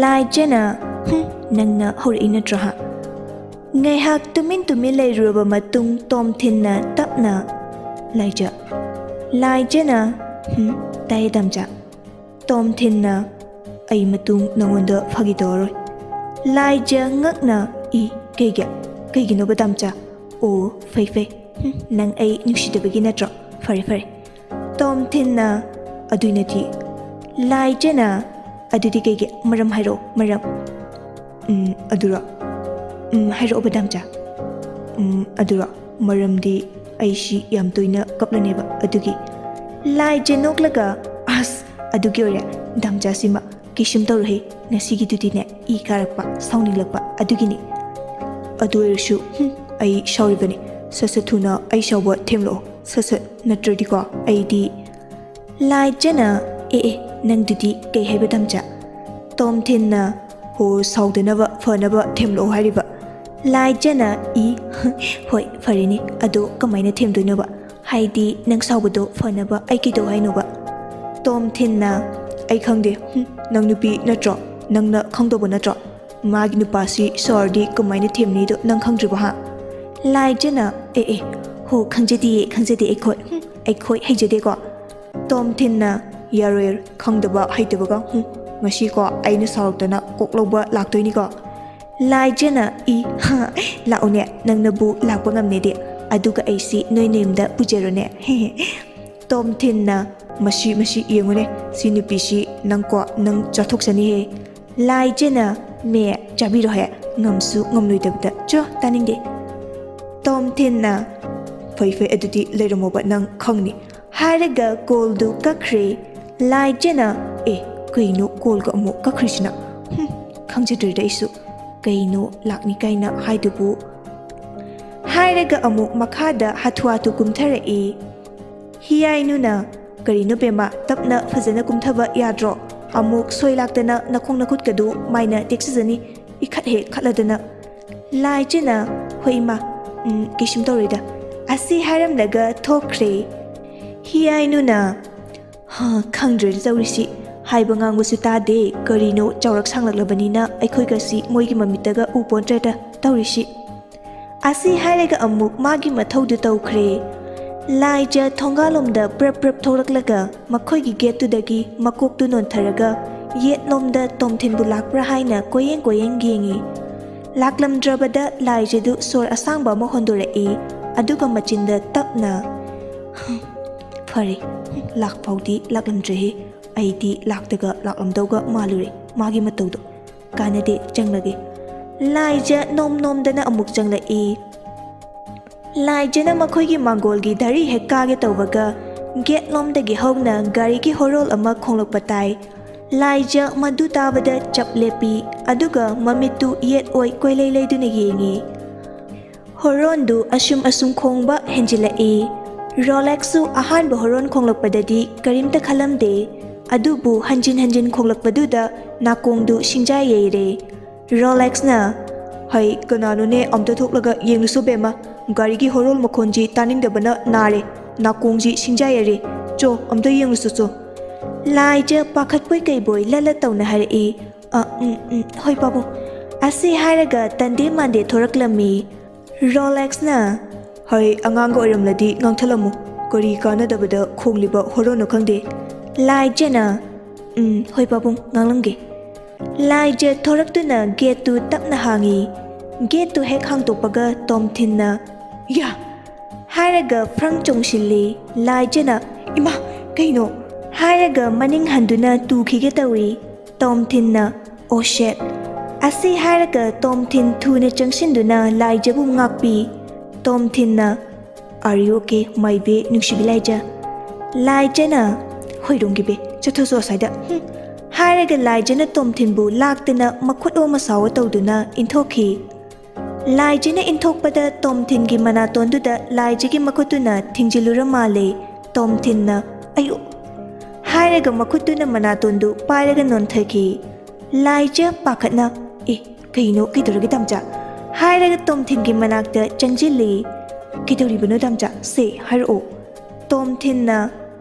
ꯂꯥꯏꯖꯅ, "ꯍꯨꯝ, ꯅꯪꯅ ꯍꯧꯔꯛꯏ ꯅꯠꯇ꯭ꯔꯣ, ꯍꯥ?" ꯉꯥꯏꯍꯥꯛ ꯇꯨꯃꯤꯟ ꯇꯨꯃꯤꯟ ꯂꯩꯔꯨꯔꯕ ꯃꯇꯨꯡ ꯇꯣꯝꯊꯤꯟꯅ ꯇꯞꯅ, "ꯂꯥꯏꯖ꯫" ꯂꯥꯏꯖꯅ, "ꯍꯨꯝ, ꯇꯥꯏꯌꯦ ꯗꯥꯝꯆꯥ꯫" ꯇꯣꯝꯊꯤꯟꯅ, "ꯑꯩ ꯃꯇꯨꯡ ꯅꯉꯣꯟꯗ ꯐꯥꯒꯤ ꯇꯧꯔꯔꯣꯏ꯫" ꯂꯥꯏꯖ ꯉꯛꯅ, "ꯏ, ꯀꯩꯒꯤ? ꯀꯩꯒꯤꯅꯣꯕ ꯗꯥꯝꯆꯥ? ꯑꯣ, ꯐꯩ ꯐꯩ꯫ ꯍꯨꯝ, ꯅꯪ ꯑꯩ ꯅꯨꯡꯁꯤꯗꯕꯒꯤ ꯅꯠꯇ꯭ꯔꯣ? ꯐꯔꯦ ꯐꯔꯦ꯫" ꯇꯣꯝꯊꯤꯟꯅ, "ꯑꯗꯨꯏ ꯅꯠꯇꯦ, ꯂꯥꯏꯖꯅ꯫ ꯑꯗꯨꯗꯤ ꯀꯩꯒꯤ? ꯃꯔꯝ ꯍꯥꯏꯔꯛꯑꯣ, ꯃꯔꯝ꯫" "ꯎꯝ, ꯑꯗꯨꯔꯣ? ꯎꯝ, ꯍꯥꯏꯔꯛꯑꯣꯕ, ꯗꯥꯝꯆꯥ꯫" "ꯎꯝ, ꯑꯗꯨꯔꯣ? ꯃꯔꯝꯗꯤ ꯑꯩꯁꯤ ꯌꯥꯝ ꯇꯣꯏꯅ ꯀꯞꯂꯅꯦꯕ, ꯑꯗꯨꯒꯤ꯫" ꯂꯥꯏꯖ ꯅꯣꯛꯂꯒ, "ꯑꯁ, ꯑꯗꯨꯒꯤ ꯑꯣꯏꯔꯦ꯫ ꯗꯥꯝꯆꯥꯁꯤꯃ ꯀꯩꯁꯨꯝ ꯇꯧꯔꯣꯏꯍꯦ, ꯉꯁꯤꯒꯤꯗꯨꯗꯤꯅꯦ, ꯏ ꯀꯥꯔꯛꯄ, ꯁꯥꯎꯅꯤꯡꯂꯛꯄ ꯑꯗꯨꯒꯤꯅꯤ꯫" "ꯑꯗꯨ ꯑꯣꯏꯔꯁꯨ, ꯍꯨꯝ, ꯑꯩ ꯁꯥꯎꯔꯤꯕꯅꯤ꯫ ꯁꯠ ꯁꯠ ꯊꯨꯅ ꯑꯩ ꯁꯥꯎꯕ ꯊꯦꯝꯂꯛꯑꯣ, ꯁꯠ ꯁꯠ, ꯅꯠꯇ꯭ꯔꯗꯤꯀꯣ ꯑꯩꯗꯤ꯫" ꯂꯥꯏꯖꯅ, "ꯑꯦ ꯑꯦ, ꯅꯪꯗꯨꯗꯤ ꯀꯩ ꯍꯥꯏꯕ, ꯗꯥꯝꯆꯥ?" ꯇꯣꯝꯊꯤꯟꯅ, "ꯍꯣ, ꯁꯥꯎꯗꯅꯕ ꯐꯅꯕ ꯊꯦꯝꯂꯛꯑꯣ ꯍꯥꯏꯔꯤꯕ꯫" ꯂꯥꯏꯖꯅ, "ꯏ, ꯍꯣꯏ, ꯐꯔꯦꯅꯦ, ꯑꯗꯣ ꯀꯃꯥꯏꯅ ꯊꯦꯝꯗꯣꯏꯅꯣꯕ? ꯍꯥꯏꯗꯤ ꯅꯪ ꯁꯥꯎꯕꯗꯣ ꯐꯅꯕ ꯑꯩ ꯀꯩꯗꯧ ꯍꯥꯏꯅꯣꯕ?" ꯇꯣꯝꯊꯤꯟꯅ, "ꯑꯩ ꯈꯪꯗꯦ, ꯍꯨꯝ, ꯅꯪ ꯅꯨꯄꯤ ꯅꯠꯇ꯭ꯔꯣ? ꯅꯪꯅ ꯈꯪꯗꯧꯕ ꯅꯠꯇ꯭ꯔꯣ? ꯃꯥꯒꯤ ꯅꯨꯄꯥꯁꯤ ꯁꯥꯎꯔꯗꯤ ꯀꯃꯥꯏꯅ ꯊꯦꯝꯅꯤꯗꯣ ꯅꯪ ꯈꯪꯗ꯭ꯔꯤꯕꯣ, ꯍꯥ?" ꯂꯥꯏꯖꯅ, "ꯑꯦ ꯑꯦ, ꯍꯣ, ꯈꯪꯖꯗꯤꯌꯦ, ꯈꯪꯖꯗꯦ ꯑꯩꯈꯣꯏ, ꯍꯨꯝ, ꯑꯩꯈꯣꯏ ꯍꯩꯖꯗꯦꯀꯣ꯫" ꯇꯣꯝꯊꯤꯟꯅ, "ꯌꯥꯔꯣꯏ, ꯌꯥꯔꯣꯏ, ꯈꯪꯗꯕ ꯍꯩꯇꯕꯒ, ꯍꯨꯝ, ꯉꯁꯤꯀꯣ ꯑꯩꯅ ꯁꯥꯎꯔꯛꯇꯅ ꯀꯣꯛ ꯂꯧꯕ ꯂꯥꯛꯇꯣꯏꯅꯤꯀꯣ꯫" ꯂꯥꯏꯖꯅ, "ꯏ, ꯍꯥ, ꯂꯥꯛꯑꯣꯅꯦ, ꯅꯪꯅꯕꯨ ꯂꯥꯛꯄ ꯉꯝꯅꯦꯗꯤ, ꯑꯗꯨꯒ ꯑꯩꯁꯤ ꯅꯣꯏ ꯅꯌꯨꯝꯗ ꯄꯨꯖꯔꯣꯅꯦ, ꯍꯦ ꯍꯦ꯫" ꯇꯣꯝꯊꯤꯟꯅ, "ꯃꯁꯤ, ꯃꯁꯤ ꯌꯦꯡꯉꯨꯅꯦ, ꯁꯤ ꯅꯨꯄꯤꯁꯤ ꯅꯪꯀꯣ, ꯅꯪ ꯆꯥꯊꯣꯛꯆꯅꯤꯍꯦ꯫" ꯂꯥꯏꯖꯅ, "ꯃꯦ, ꯆꯥꯕꯤꯔꯣꯍꯦ, ꯉꯝꯁꯨ ꯉꯝꯂꯣꯏꯗꯕꯗ, ꯆꯣ, ꯇꯥꯅꯤꯡꯗꯦ꯫" ꯇꯣꯝꯊꯤꯟꯅ, "ꯐꯩ, ꯐꯩ, ꯑꯗꯨꯗꯤ ꯂꯩꯔꯝꯃꯣꯕ, ꯅꯪ ꯈꯪꯅꯤ꯫" ꯍꯥꯏꯔꯒ ꯀꯣꯜꯗꯨ ꯀꯛꯈ꯭ꯔꯦ꯫ ꯂꯥꯏꯖꯅ, "ꯑꯦ, ꯀꯩꯅꯣ ꯀꯣꯜꯒ ꯑꯃꯨꯛ ꯀꯛꯈ꯭ꯔꯤꯁꯤꯅ? ꯍꯨꯝ, ꯈꯪꯖꯗ꯭ꯔꯦꯗ ꯑꯩꯁꯨ꯫ ꯀꯩꯅꯣ ꯂꯥꯛꯅꯤ ꯀꯥꯏꯅ ꯍꯥꯏꯗꯨꯕꯨ?" ꯍꯥꯏꯔꯒ ꯑꯃꯨꯛ ꯃꯈꯥꯗ ꯍꯥꯊꯨ ꯍꯥꯊꯨ ꯀꯨꯝꯊꯔꯛꯏ꯫ ꯍꯤꯌꯥꯏꯅꯨꯅ, "ꯀꯔꯤꯅꯣ ꯕꯦꯝꯃ, ꯇꯞꯅ ꯐꯖꯅ ꯀꯨꯝꯊꯕ ꯌꯥꯗ꯭ꯔꯣ? ꯑꯃꯨꯛ ꯁꯣꯏ ꯂꯥꯛꯇꯅ ꯅꯈꯣꯡ ꯅꯈꯨꯠꯀꯗꯨ ꯃꯥꯏꯅ ꯇꯦꯛꯆꯖꯅꯤ, ꯏꯈꯠ ꯍꯦꯛ ꯈꯠꯂꯗꯅ꯫" ꯂꯥꯏꯖꯅ, "ꯍꯣꯏ ꯏꯃꯥ, ꯎꯝ, ꯀꯩꯁꯨꯝ ꯇꯧꯔꯣꯏꯗ꯫" ꯑꯁꯤ ꯍꯥꯏꯔꯝꯂꯒ ꯊꯣꯛꯈ꯭ꯔꯦ꯫ ꯍꯤꯌꯥꯏꯅꯨꯅ, "ꯍꯥ, ꯈꯪꯗ꯭ꯔꯦꯗ ꯇꯧꯔꯤꯁꯤ꯫ ꯍꯥꯏꯕ ꯉꯥꯡꯕꯁꯨ ꯇꯥꯗꯦ, ꯀꯔꯤꯅꯣ ꯆꯥꯎꯔꯛ ꯁꯥꯡꯂꯛꯂꯕꯅꯤꯅ ꯑꯩꯈꯣꯏꯒꯁꯤ ꯃꯣꯏꯒꯤ ꯃꯃꯤꯠꯇꯒ ꯎ ꯄꯣꯟꯇ꯭ꯔꯦꯗ ꯇꯧꯔꯤꯁꯤ꯫" ꯑꯁꯤ ꯍꯥꯏꯔꯒ ꯑꯃꯨꯛ ꯃꯥꯒꯤ ꯃꯊꯧꯗꯨ ꯇꯧꯈ꯭ꯔꯦ꯫ ꯂꯥꯏꯖ ꯊꯣꯡꯒꯥꯜꯂꯣꯝꯗ ꯄ꯭ꯔꯞ ꯄ꯭ꯔꯞ ꯊꯣꯛꯂꯛꯂꯒ ꯃꯈꯣꯏꯒꯤ ꯒꯦꯠꯇꯨꯗꯒꯤ ꯃꯀꯣꯛꯇꯨ ꯅꯣꯟꯊꯔꯒ ꯌꯦꯠꯂꯣꯝꯗ ꯇꯣꯝꯊꯤꯟꯕꯨ ꯂꯥꯛꯄ꯭ꯔꯥ ꯍꯥꯏꯅ ꯀꯣꯏꯌꯦꯡ ꯀꯣꯏꯌꯦꯡ ꯌꯦꯡꯉꯤ꯫ ꯂꯥꯛꯂꯝꯗ꯭ꯔꯕꯗ ꯂꯥꯏꯖꯗꯨ ꯁꯣꯔ ꯑꯁꯥꯡꯕ ꯑꯃ ꯍꯣꯟꯗꯣꯔꯛꯏ꯫ ꯑꯗꯨꯒ ꯃꯆꯤꯟꯗ ꯇꯞꯅ, "ꯍꯝ, ꯐꯔꯦ, ꯂꯥꯛꯐꯥꯎꯗꯤ ꯂꯥꯛꯂꯝꯗ꯭ꯔꯦꯍꯦ꯫ ꯑꯩꯗꯤ ꯂꯥꯛꯇꯒ ꯂꯥꯛꯂꯝꯗꯧꯒ ꯃꯥꯜꯂꯨꯔꯦ ꯃꯥꯒꯤ ꯃꯇꯧꯗꯣ꯫ ꯀꯥꯟꯅꯗꯦ, ꯆꯪꯂꯒꯦ꯫ ꯂꯥꯏꯖ ꯅꯣꯝ ꯅꯣꯝꯗꯅ ꯑꯃꯨꯛ ꯆꯪꯂꯛꯏ꯫ ꯂꯥꯏꯖꯅ ꯃꯈꯣꯏꯒꯤ ꯃꯥꯡꯒꯣꯜꯒꯤ ꯙꯔꯤ ꯍꯦꯛ ꯀꯥꯒꯦ ꯇꯧꯕꯒ ꯒꯦꯠ ꯂꯣꯝꯗꯒꯤ ꯍꯧꯅ ꯒꯥꯔꯤꯒꯤ ꯍꯣꯔꯣꯜ ꯑꯃ ꯈꯣꯡꯂꯛꯄ ꯇꯥꯏ꯫ ꯂꯥꯏꯖ ꯃꯗꯨ ꯇꯥꯕꯗ ꯆꯞ ꯂꯦꯞꯄꯤ, ꯑꯗꯨꯒ ꯃꯃꯤꯠꯇꯨ ꯌꯦꯠ ꯑꯣꯏ ꯀꯣꯏꯂꯩ ꯂꯩꯗꯨꯅ ꯌꯦꯡꯏ꯫ ꯍꯣꯔꯣꯟꯗꯨ ꯑꯁꯨꯝ ꯑꯁꯨꯝ ꯈꯣꯡꯕ ꯍꯦꯟꯖꯤꯜꯂꯛꯏ꯫ ꯔꯣꯂꯦꯛꯁꯁꯨ ꯑꯍꯥꯟꯕ ꯍꯣꯔꯣꯟ ꯈꯣꯡꯂꯛꯄꯗꯗꯤ ꯀꯔꯤꯝꯇ ꯈꯜꯂꯝꯗꯦ, ꯑꯗꯨꯕꯨ ꯍꯟꯖꯤꯟ ꯍꯟꯖꯤꯟ ꯈꯣꯡꯂꯛꯄꯗꯨꯗ ꯅꯥꯀꯣꯡꯗꯨ ꯁꯤꯡꯖꯥ ꯌꯩꯔꯦ꯫ ꯔꯣꯂꯦꯛꯁꯅ, "ꯍꯩ, ꯀꯅꯥꯅꯣꯅꯦ? ꯑꯝꯇ ꯊꯣꯛꯂꯒ ꯌꯦꯡꯂꯨꯁꯣ ꯕꯦꯝꯃ꯫ ꯒꯥꯔꯤꯒꯤ ꯍꯣꯔꯣꯜ ꯃꯈꯣꯟꯁꯤ ꯇꯥꯅꯤꯡꯗꯕꯅ ꯅꯥꯔꯦ꯫ ꯅꯥꯀꯣꯡꯁꯤ ꯁꯤꯡꯖꯥ ꯌꯩꯔꯦ꯫ ꯆꯣ, ꯑꯝꯇ ꯌꯦꯡꯂꯨꯁꯣ ꯆꯣ꯫" ꯂꯥꯏꯖ ꯄꯥꯈꯠꯄꯣꯏ ꯀꯩꯕꯣꯏ ꯂꯠ ꯂꯠ ꯇꯧꯅ ꯍꯥꯏꯔꯛꯏ꯫ "ꯑ, ꯎꯝ, ꯎꯝ, ꯍꯣꯏ ꯄꯥꯕꯨꯡ꯫" ꯑꯁꯤ ꯍꯥꯏꯔꯒ ꯇꯟꯗꯦ ꯃꯥꯟꯗꯦ ꯊꯣꯔꯛꯂꯝꯃꯤ꯫ ꯔꯣꯂꯦꯛꯁꯅ, "ꯍꯩ, ꯑꯉꯥꯡꯒ ꯑꯣꯏꯔꯝꯂꯗꯤ ꯉꯥꯡꯊꯠꯂꯝꯃꯨ꯫ ꯀꯔꯤ ꯀꯥꯟꯅꯗꯕꯗ ꯈꯣꯡꯂꯤꯕ ꯍꯣꯔꯣꯟꯅꯣ ꯈꯪꯗꯦ꯫" ꯂꯥꯏꯖꯅ, "ꯎꯝ, ꯍꯣꯏ ꯄꯥꯕꯨꯡ, ꯉꯥꯡꯂꯝꯒꯦ꯫" ꯂꯥꯏꯖ ꯊꯣꯔꯛꯇꯨꯅ ꯒꯦꯠꯇꯨ ꯇꯞꯅ ꯍꯥꯡꯉꯤ꯫ ꯒꯦꯠꯇꯨ ꯍꯦꯛ ꯍꯥꯡꯗꯣꯛꯄꯒ ꯇꯣꯝꯊꯤꯟꯅ, "ꯌꯥ!" ꯍꯥꯏꯔꯒ ꯐ꯭ꯔꯪ ꯆꯣꯡꯁꯤꯜꯂꯤ꯫ ꯂꯥꯏꯖꯅ, "ꯏꯃꯥ, ꯀꯩꯅꯣ?" ꯍꯥꯏꯔꯒ ꯃꯅꯤꯡ ꯍꯟꯗꯨꯅ ꯇꯨꯈꯤꯒꯦ ꯇꯧꯏ꯫ ꯇꯣꯝꯊꯤꯟꯅ, "ꯑꯣ ꯁꯦꯠ!" ꯑꯁꯤ ꯍꯥꯏꯔꯒ ꯇꯣꯝꯊꯤꯟ ꯊꯨꯅ ꯆꯪꯁꯤꯟꯗꯨꯅ ꯂꯥꯏꯖꯕꯨ ꯉꯥꯛꯄꯤ꯫ ꯇꯣꯝꯊꯤꯟꯅ, "Are you okay, my baby, ꯅꯨꯡꯁꯤꯕꯤ ꯂꯥꯏꯖ?" ꯂꯥꯏꯖꯅ, "ꯍꯣꯏꯔꯣꯡꯒꯤ ꯕꯦ, ꯆꯠꯊꯣꯛꯆꯣ ꯑꯁ꯭ꯋꯥꯏꯗ, ꯍꯨꯝ!" ꯍꯥꯏꯔꯒ ꯂꯥꯏꯖꯅ ꯇꯣꯝꯊꯤꯟꯕꯨ ꯂꯥꯛꯇꯅ ꯃꯈꯨꯠ ꯑꯣ ꯃꯁꯥꯑꯣ ꯇꯧꯗꯨꯅ ꯏꯟꯊꯣꯛꯈꯤ꯫ ꯂꯥꯏꯖꯅ ꯏꯟꯊꯣꯛꯄꯗ ꯇꯣꯝꯊꯤꯟꯒꯤ ꯃꯅꯥꯇꯣꯟꯗꯨꯗ ꯂꯥꯏꯖꯒꯤ ꯃꯈꯨꯠꯇꯨꯅ ꯊꯤꯡꯖꯤꯜꯂꯨꯔ ꯃꯥꯜꯂꯦ꯫ ꯇꯣꯝꯊꯤꯟꯅ, "ꯑꯌꯨ!" ꯍꯥꯏꯔꯒ ꯃꯈꯨꯠꯇꯨꯅ ꯃꯅꯥꯇꯣꯟꯗꯨ ꯄꯥꯏꯔꯒ ꯅꯣꯟꯊꯈꯤ꯫ ꯂꯥꯏꯖ ꯄꯥꯈꯠꯅ, "ꯑꯦ, ꯀꯩꯅꯣ, ꯀꯩꯗꯧꯔꯒꯦ ꯗꯥꯝꯆꯥ?" ꯍꯥꯏꯔꯒ ꯇꯣꯝꯊꯤꯟꯒꯤ ꯃꯅꯥꯛꯇ ꯆꯪꯁꯤꯜꯂꯤ꯫ "ꯀꯩꯗꯧꯔꯤꯕꯅꯣ ꯗꯥꯝꯆꯥ? ꯁꯦ, ꯍꯥꯏꯔꯛꯑꯣ꯫" ꯇꯣꯝꯊꯤꯟꯅ,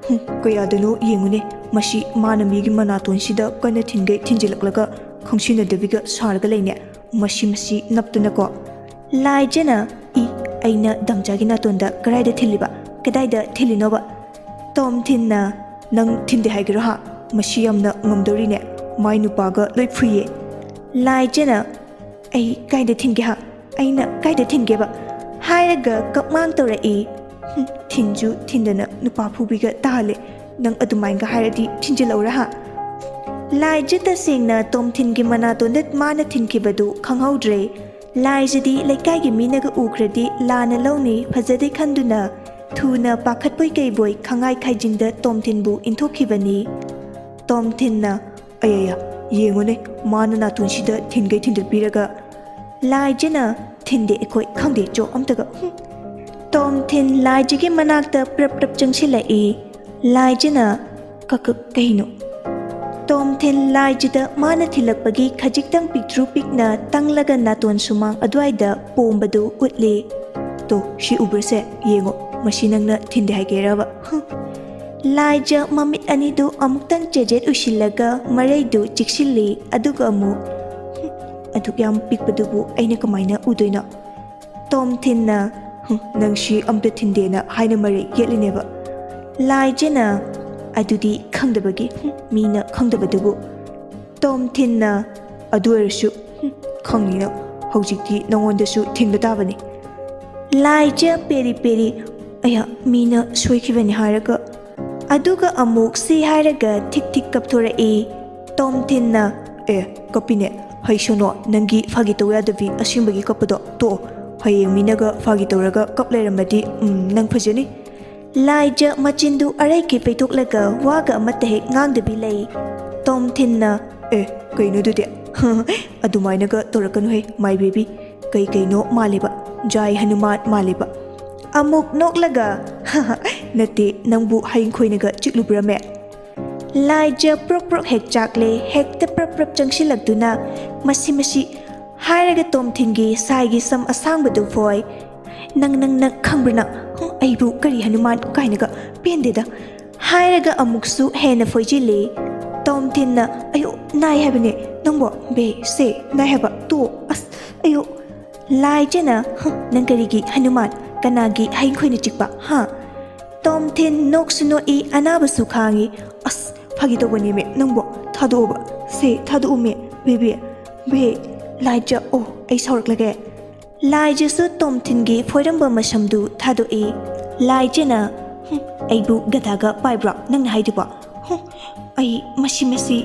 "ꯍꯨꯝ, ꯀꯌꯥꯗꯅꯣ ꯌꯦꯡꯉꯨꯅꯦ, ꯃꯁꯤ ꯃꯥꯅ ꯃꯤꯒꯤ ꯃꯅꯥꯇꯣꯟꯁꯤꯗ ꯀꯟꯅ ꯊꯤꯟꯒꯩ ꯊꯤꯟꯖꯤꯜꯂꯛꯂꯒ ꯈꯪꯁꯤꯟꯅꯗꯕꯤꯒ ꯁꯥꯔꯒ ꯂꯩꯅꯦ, ꯃꯁꯤ, ꯃꯁꯤ ꯅꯞꯇꯅꯀꯣ꯫" ꯂꯥꯏꯖꯅ, "ꯏ, ꯑꯩꯅ ꯗꯥꯝꯆꯥꯒꯤ ꯅꯥꯇꯣꯟꯗ ꯀꯗꯥꯏꯗ ꯊꯤꯜꯂꯤꯕ? ꯀꯗꯥꯏꯗ ꯊꯤꯜꯂꯤꯅꯣꯕ?" ꯇꯣꯝꯊꯤꯟꯅ, "ꯅꯪ ꯊꯤꯟꯗꯦ ꯍꯥꯏꯒꯦꯔꯣ ꯍꯥ? ꯃꯁꯤ ꯌꯥꯝꯅ ꯉꯝꯗꯧꯔꯤꯅꯦ, ꯃꯥꯏ ꯅꯨꯄꯥꯒ ꯂꯣꯏ ꯐꯨꯏꯌꯦ꯫" ꯂꯥꯏꯖꯅ, "ꯑꯩ ꯀꯥꯏꯗ ꯊꯤꯟꯒꯦ ꯍꯥ? ꯑꯩꯅ ꯀꯥꯏꯗ ꯊꯤꯟꯒꯦꯕ?" ꯍꯥꯏꯔꯒ ꯀꯛꯃꯥꯡ ꯇꯧꯔꯛꯏ꯫ "ꯍꯨꯝ, ꯊꯤꯟꯁꯨ ꯊꯤꯟꯗꯅ ꯅꯨꯄꯥ ꯐꯨꯕꯤꯒ ꯇꯥꯍꯜꯂꯦ꯫ ꯅꯪ ꯑꯗꯨꯃꯥꯏꯅꯒ ꯍꯥꯏꯔꯗꯤ ꯊꯤꯟꯖꯤꯜꯂꯧꯔꯥ ꯍꯥ?" ꯂꯥꯏꯖ ꯇꯁꯦꯡꯅ ꯇꯣꯝꯊꯤꯟꯒꯤ ꯃꯅꯥꯇꯣꯟꯗ ꯃꯥꯅ ꯊꯤꯟꯈꯤꯕꯗꯨ ꯈꯪꯍꯧꯗ꯭ꯔꯦ꯫ ꯂꯥꯏꯖꯗꯤ ꯂꯩꯀꯥꯏꯒꯤ ꯃꯤꯅꯒ ꯎꯈ꯭ꯔꯗꯤ ꯂꯥꯟꯅ ꯂꯧꯅꯤ ꯐꯖꯗꯦ ꯈꯟꯗꯨꯅ ꯊꯨꯅ ꯄꯥꯈꯠꯄꯣꯏ ꯀꯩꯕꯣꯏ ꯈꯪꯉꯥꯏ ꯈꯥꯏꯖꯤꯟꯗ ꯇꯣꯝꯊꯤꯟꯕꯨ ꯏꯟꯊꯣꯛꯈꯤꯕꯅꯤ꯫ ꯇꯣꯝꯊꯤꯟꯅ, "ꯑꯌꯥ, ꯌꯦꯡꯉꯨꯅꯦ, ꯃꯥꯅ ꯅꯥꯇꯣꯟꯁꯤꯗ ꯊꯤꯟꯒꯩ ꯊꯤꯟꯗꯠꯄꯤꯔꯒ"꯫ ꯂꯥꯏꯖꯅ, "ꯊꯤꯟꯗꯦ ꯑꯩꯈꯣꯏ, ꯈꯪꯗꯦ ꯆꯣ ꯑꯝꯇꯒ"꯫ ꯍꯨꯝ꯫ ꯇꯣꯝꯊꯤꯟ ꯂꯥꯏꯖꯒꯤ ꯃꯅꯥꯛꯇ ꯄ꯭ꯔꯞ ꯄ꯭ꯔꯞ ꯆꯪꯁꯤꯜꯂꯛꯏ꯫ ꯂꯥꯏꯖꯅ, "ꯀ-, ꯀ-, ꯀꯩꯅꯣ?" ꯇꯣꯝꯊꯤꯟ ꯂꯥꯏꯖꯗ ꯃꯥꯅ ꯊꯤꯜꯂꯛꯄꯒꯤ ꯈꯖꯤꯛꯇꯪ ꯄꯤꯛꯇ꯭ꯔꯨ ꯄꯤꯛꯅ ꯇꯪꯂꯒ ꯅꯥꯇꯣꯟ ꯁꯨꯃꯥꯡ ꯑꯗꯨꯋꯥꯏꯗ ꯄꯣꯝꯕꯗꯨ ꯎꯠꯂꯤ꯫ "ꯇꯣ, ꯁꯤ ꯎꯕ꯭ꯔꯁꯦ? ꯌꯦꯡꯉꯣ, ꯃꯁꯤ ꯅꯪꯅ ꯊꯤꯟꯗꯦ ꯍꯥꯏꯒꯦꯔꯕ?" ꯍꯨꯝ꯫ ꯂꯥꯏꯖ ꯃꯃꯤꯠ ꯑꯅꯤꯗꯨ ꯑꯃꯨꯛꯇꯪ ꯆꯦꯖꯦꯠ ꯎꯏꯁꯤꯜꯂꯒ ꯃꯔꯩꯗꯨ ꯆꯤꯛꯁꯤꯜꯂꯤ, ꯑꯗꯨꯒ ꯑꯃꯨꯛ, "ꯍꯨꯝ, ꯑꯗꯨꯛ ꯌꯥꯝ ꯄꯤꯛꯄꯗꯨꯕꯨ ꯑꯩꯅ ꯀꯃꯥꯏꯅ ꯎꯗꯣꯏꯅꯣ?" ꯇꯣꯝꯊꯤꯟꯅ, "ꯍꯨꯝ, ꯅꯪ ꯁꯤ ꯑꯝꯇ ꯊꯤꯟꯗꯦꯅ ꯍꯥꯏꯅ ꯃꯔꯩ ꯌꯦꯠꯂꯤꯅꯦꯕ"꯫ ꯂꯥꯏꯖꯅ, "ꯑꯗꯨꯗꯤ ꯈꯪꯗꯕꯒꯤ, ꯍꯨꯝ, ꯃꯤꯅ ꯈꯪꯗꯕꯗꯨꯕꯨ"꯫ ꯇꯣꯝꯊꯤꯟꯅ, "ꯑꯗꯨ ꯑꯣꯏꯔꯁꯨ, ꯍꯨꯝ, ꯈꯪꯅꯤꯅ, ꯍꯧꯖꯤꯛꯇꯤ ꯅꯉꯣꯟꯗꯁꯨ ꯊꯤꯟꯕ ꯇꯥꯕꯅꯤ"꯫ ꯂꯥꯏꯖ ꯄꯦꯔꯤ ꯄꯦꯔꯤ, "ꯑꯌꯥ, ꯃꯤꯅ ꯁꯣꯏꯈꯤꯕꯅꯤ" ꯍꯥꯏꯔꯒ, ꯑꯗꯨꯒ ꯑꯃꯨꯛ ꯁꯤ ꯍꯥꯏꯔꯒ ꯊꯤꯛ ꯊꯤꯛ ꯀꯞꯊꯣꯔꯛꯏ꯫ ꯇꯣꯝꯊꯤꯟꯅ, "ꯑꯦ, ꯀꯞꯄꯤꯅꯦ, ꯍꯩꯁꯅꯣ, ꯅꯪꯒꯤ ꯐꯥꯒꯤ ꯇꯧ ꯌꯥꯗꯕꯤ ꯑꯁꯦꯡꯕꯒꯤ ꯀꯞꯄꯗꯣ ꯇꯣꯛꯑꯣ꯫ ꯍꯌꯦꯡ ꯃꯤꯅꯒ ꯐꯥꯒꯤ ꯇꯧꯔꯒ ꯀꯞ ꯂꯩꯔꯝꯃꯗꯤ, ꯎꯝ, ꯅꯪ ꯐꯖꯅꯤ"꯫ ꯂꯥꯏꯖ ꯃꯆꯤꯟꯗꯨ ꯑꯔꯩꯀꯩ ꯄꯩꯊꯣꯛꯂꯒ ꯋꯥꯒ ꯑꯃꯠꯇ ꯍꯦꯛ ꯉꯥꯡꯗꯕꯤ ꯂꯩ꯫ ꯇꯣꯝꯊꯤꯟꯅ, "ꯑꯦ, ꯀꯩꯅꯣ ꯑꯗꯨꯗꯤ? ꯑꯗꯨꯃꯥꯏꯅꯒ ꯇꯧꯔꯛꯀꯅꯨꯍꯦ, my baby꯫ ꯀꯩ ꯀꯩꯅꯣ ꯃꯥꯜꯂꯦꯕ, ꯖꯥꯏ ꯍꯅꯨꯃꯥꯟ ꯃꯥꯜꯂꯦꯕ"꯫ ꯑꯃꯨꯛ ꯅꯣꯛꯂꯒ, "ꯅꯠꯇꯦ, ꯅꯪꯕꯨ ꯍꯌꯤꯡ ꯈꯣꯏꯅꯒ ꯆꯤꯛꯂꯨꯕ꯭ꯔꯃꯦ?" ꯂꯥꯏꯖ ꯄ꯭ꯔꯣꯛ ꯄ꯭ꯔꯣꯛ ꯍꯦꯛ ꯆꯥꯛꯂꯦ, ꯍꯦꯛꯇ ꯄ꯭ꯔꯞ ꯄ꯭ꯔꯞ ꯆꯪꯁꯤꯜꯂꯛꯇꯨꯅ, "ꯃꯁꯤ, ꯃꯁꯤ"꯫ ꯍꯥꯏꯔꯒ ꯇꯣꯝꯊꯤꯟꯒꯤ ꯁꯥꯏꯒꯤ ꯁꯝ ꯑꯁꯥꯡꯕꯗꯨ ꯐꯣꯏ꯫ "ꯅꯪ, ꯅꯪ, ꯅꯪ ꯈꯪꯕ꯭ꯔ ꯅꯪ? ꯍꯨꯝ, ꯑꯩꯕꯨ ꯀꯔꯤ ꯍꯅꯨꯃꯥꯟ ꯀꯥꯏꯅꯒ, ꯄꯦꯟꯗꯦꯗ"꯫ ꯍꯥꯏꯔꯒ ꯑꯃꯨꯛꯁꯨ ꯍꯦꯟꯅ ꯐꯣꯏꯖꯤꯜꯂꯤ꯫ ꯇꯣꯝꯊꯤꯟꯅ, "ꯑꯌꯣ, ꯅꯥꯏ ꯍꯥꯏꯕꯅꯦ ꯅꯪꯕꯣ, ꯕꯦ, ꯁꯦ, ꯅꯥꯏ ꯍꯥꯏꯕ, ꯇꯣ, ꯑꯁ, ꯑꯌꯣ"꯫ ꯂꯥꯏꯖꯅ, "ꯍꯨꯝ, ꯅꯪ ꯀꯔꯤꯒꯤ ꯍꯅꯨꯃꯥꯟ? ꯀꯅꯥꯒꯤ ꯍꯌꯤꯡ ꯈꯣꯏꯅ ꯆꯤꯛꯄ, ꯍꯥ?" ꯇꯣꯝꯊꯤꯟ ꯅꯣꯛꯁꯨ ꯅꯣꯛꯏ, ꯑꯅꯥꯕꯁꯨ ꯈꯥꯡꯉꯤ꯫ "ꯑꯁ, ꯐꯥꯒꯤ ꯇꯧꯕꯅꯦꯃꯦ ꯅꯪꯕꯣ, ꯊꯥꯗꯣꯛꯑꯣꯕ, ꯁꯦ, ꯊꯥꯗꯣꯛꯑꯣꯃꯦ, ꯕꯦꯕꯤ, ꯕꯦ, ꯂꯥꯏꯖ, ꯑꯣ, ꯑꯩ ꯁꯥꯎꯔꯛꯂꯒꯦ"꯫ ꯂꯥꯏꯖꯁꯨ ꯇꯣꯝꯊꯤꯟꯒꯤ ꯐꯣꯏꯔꯝꯕ ꯃꯁꯝꯗꯨ ꯊꯥꯗꯣꯛꯏ꯫ ꯂꯥꯏꯖꯅ, "ꯍꯨꯝ, ꯑꯩꯕꯨ ꯒꯙꯥꯒ ꯄꯥꯏꯕ꯭ꯔꯣ ꯅꯪꯅ ꯍꯥꯏꯗꯨꯕꯣ? ꯍꯨꯝ, ꯑꯩ ꯃꯁꯤ ꯃꯁꯤ"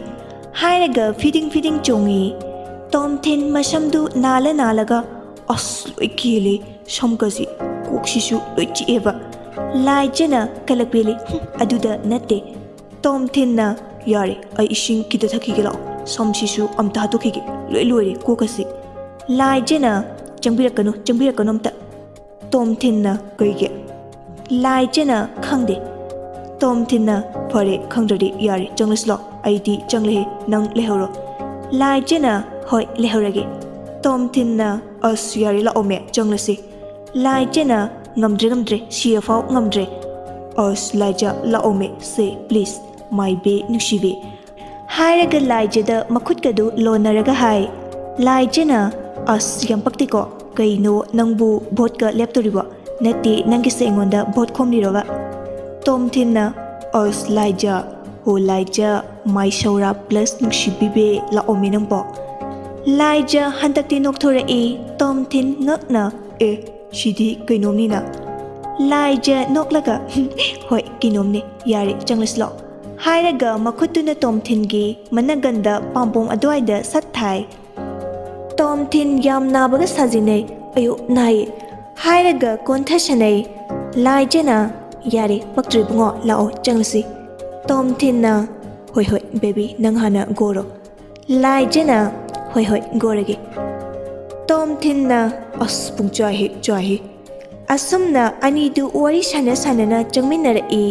ꯍꯥꯏꯔꯒ ꯐꯤꯗꯤꯡ ꯐꯤꯗꯤꯡ ꯆꯣꯡꯉꯤ꯫ ꯇꯣꯝꯊꯤꯟ ꯃꯁꯝꯗꯨ ꯅꯥꯜꯂ ꯅꯥꯜꯂꯒ, ꯑꯁ, ꯂꯣꯏ ꯀꯦꯜꯂꯦ꯫ ꯁꯝꯒꯁꯤ, ꯀꯣꯛꯁꯤꯁꯨ ꯂꯣꯏ ꯆꯤꯛꯑꯦꯕ꯫ ꯂꯥꯏꯖꯅ ꯀꯂꯛ ꯄꯦꯜꯂꯤ, "ꯍꯨꯝ, ꯑꯗꯨꯗ ꯅꯠꯇꯦ"꯫ ꯇꯣꯝꯊꯤꯟꯅ, "ꯌꯥꯔꯦ, ꯑꯩ ꯏꯁꯤꯡ ꯈꯤꯇ ꯊꯛꯈꯤꯒꯦ ꯂꯥꯛꯑꯣ, ꯁꯝꯁꯤꯁꯨ ꯑꯝꯇ ꯍꯥꯠꯇꯣꯛꯈꯤꯒꯦ, ꯂꯣꯏ ꯂꯣꯏꯔꯦ ꯀꯣꯛꯀꯁꯤ"꯫ ꯂꯥꯏꯖꯅ, "ꯆꯪꯕꯤꯔꯛꯀꯅꯨ, ꯆꯪꯕꯤꯔꯛꯀꯅꯨ ꯑꯝꯇ"꯫ ꯇꯣꯝꯊꯤꯟꯅ, "ꯀꯩꯒꯤ?" ꯂꯥꯏꯖꯅ, "ꯈꯪꯗꯦ"꯫ ꯇꯣꯝꯊꯤꯟꯅ, "ꯐꯔꯦ, ꯈꯪꯗ꯭ꯔꯗꯤ ꯌꯥꯔꯦ, ꯆꯪꯂꯁꯤ ꯂꯥꯛꯑꯣ, ꯑꯩꯗꯤ ꯆꯪꯂꯦꯍꯦ, ꯅꯪ ꯂꯩꯍꯧꯔꯣ"꯫ ꯂꯥꯏꯖꯅ, "ꯍꯣꯏ, ꯂꯩꯍꯧꯔꯒꯦ"꯫ ꯇꯣꯝꯊꯤꯟꯅ, "ꯑꯁ, ꯌꯥꯔꯦ, ꯂꯥꯛꯑꯣꯃꯦ, ꯆꯪꯂꯁꯤ"꯫ ꯂꯥꯏꯖꯅ, "ꯉꯝꯗ꯭ꯔꯦ, ꯉꯝꯗ꯭ꯔꯦ, ꯁꯤꯔꯐꯥꯎ ꯉꯝꯗ꯭ꯔꯦ"꯫ "ꯑꯁ, ꯂꯥꯏꯖ, ꯂꯥꯛꯑꯣꯃꯦ, ꯁꯦ, please, my bae ꯅꯨꯡꯁꯤꯕꯤ"꯫ ꯍꯥꯏꯔꯒ ꯂꯥꯏꯖꯗ ꯃꯈꯨꯠꯀꯗꯨ ꯂꯣꯟꯅꯔꯒ ꯍꯥꯏ꯫ ꯂꯥꯏꯖꯅ, "ꯑꯁ, ꯌꯥꯝ ꯄꯛꯇꯦꯀꯣ꯫ ꯀꯩꯅꯣ, ꯅꯪꯕꯨ ꯚꯣꯠꯀ ꯂꯦꯞꯇꯣꯔꯤꯕꯣ? ꯅꯠꯇꯦ, ꯅꯪꯒꯤꯁꯦ ꯑꯩꯉꯣꯟꯗ ꯚꯣꯠ ꯈꯣꯝꯂꯤꯔꯣꯕ?" ꯇꯣꯝꯊꯤꯟꯅ, "ꯑꯁ, ꯂꯥꯏꯖ, ꯍꯣ ꯂꯥꯏꯖ, my ꯁꯧꯔꯥ plus ꯅꯨꯡꯁꯤꯕꯤ bae, ꯂꯥꯛꯑꯣꯃꯦ ꯅꯪꯕꯣ"꯫ ꯂꯥꯏꯖ ꯍꯟꯗꯛꯇꯤ ꯅꯣꯛꯊꯣꯔꯛꯏ꯫ ꯇꯣꯝꯊꯤꯟ ꯉꯛꯅ, "ꯑꯦ, ꯁꯤꯗꯤ ꯀꯩꯅꯣꯝꯅꯤꯅ"꯫ ꯂꯥꯏꯖ ꯅꯣꯛꯂꯒ, "ꯍꯣꯏ, ꯀꯩꯅꯣꯝꯅꯤ꯫ ꯌꯥꯔꯦ, ꯆꯪꯂꯁꯤ ꯂꯥꯛꯑꯣ"꯫ ꯍꯥꯏꯔꯒ ꯃꯈꯨꯠꯇꯨꯅ ꯇꯣꯝꯊꯤꯟꯒꯤ ꯃꯅꯒꯟꯗ ꯄꯥꯝꯕꯣꯝ ꯑꯗꯨꯋꯥꯏꯗ ꯁꯠ ꯊꯥꯏ꯫ ꯇꯣꯝꯊꯤꯟ ꯌꯥꯝ ꯅꯥꯕꯒ ꯁꯥꯖꯤꯟꯅꯩ꯫ "ꯑꯌꯣ, ꯅꯥꯏꯌꯦ" ꯍꯥꯏꯔꯒ ꯀꯣꯟꯊꯁꯅꯩ꯫ ꯂꯥꯏꯖꯅ, "ꯌꯥꯔꯦ, ꯄꯛꯇ꯭ꯔꯦ ꯏꯕꯨꯡꯉꯣ, ꯂꯥꯛꯑꯣ, ꯆꯪꯂꯁꯤ"꯫ ꯇꯣꯝꯊꯤꯟꯅ, "ꯍꯣꯏ, ꯍꯣꯏ, baby, ꯅꯪ ꯍꯥꯟꯅ ꯒꯣꯔꯣ"꯫ ꯂꯥꯏꯖꯅ, "ꯍꯣꯏ, ꯍꯣꯏ, ꯒꯣꯔꯒꯦ"꯫ ꯇꯣꯝꯊꯤꯟꯅ, "ꯑꯁ, ꯄꯨꯡ ꯆꯥꯏꯍꯦ, ꯆꯥꯏꯍꯦ"꯫ ꯑꯁꯨꯝꯅ ꯑꯅꯤꯗꯨ ꯋꯥꯔꯤ ꯁꯥꯟꯅ ꯁꯥꯟꯅꯅ ꯆꯪꯃꯤꯟꯅꯔꯛꯏ꯫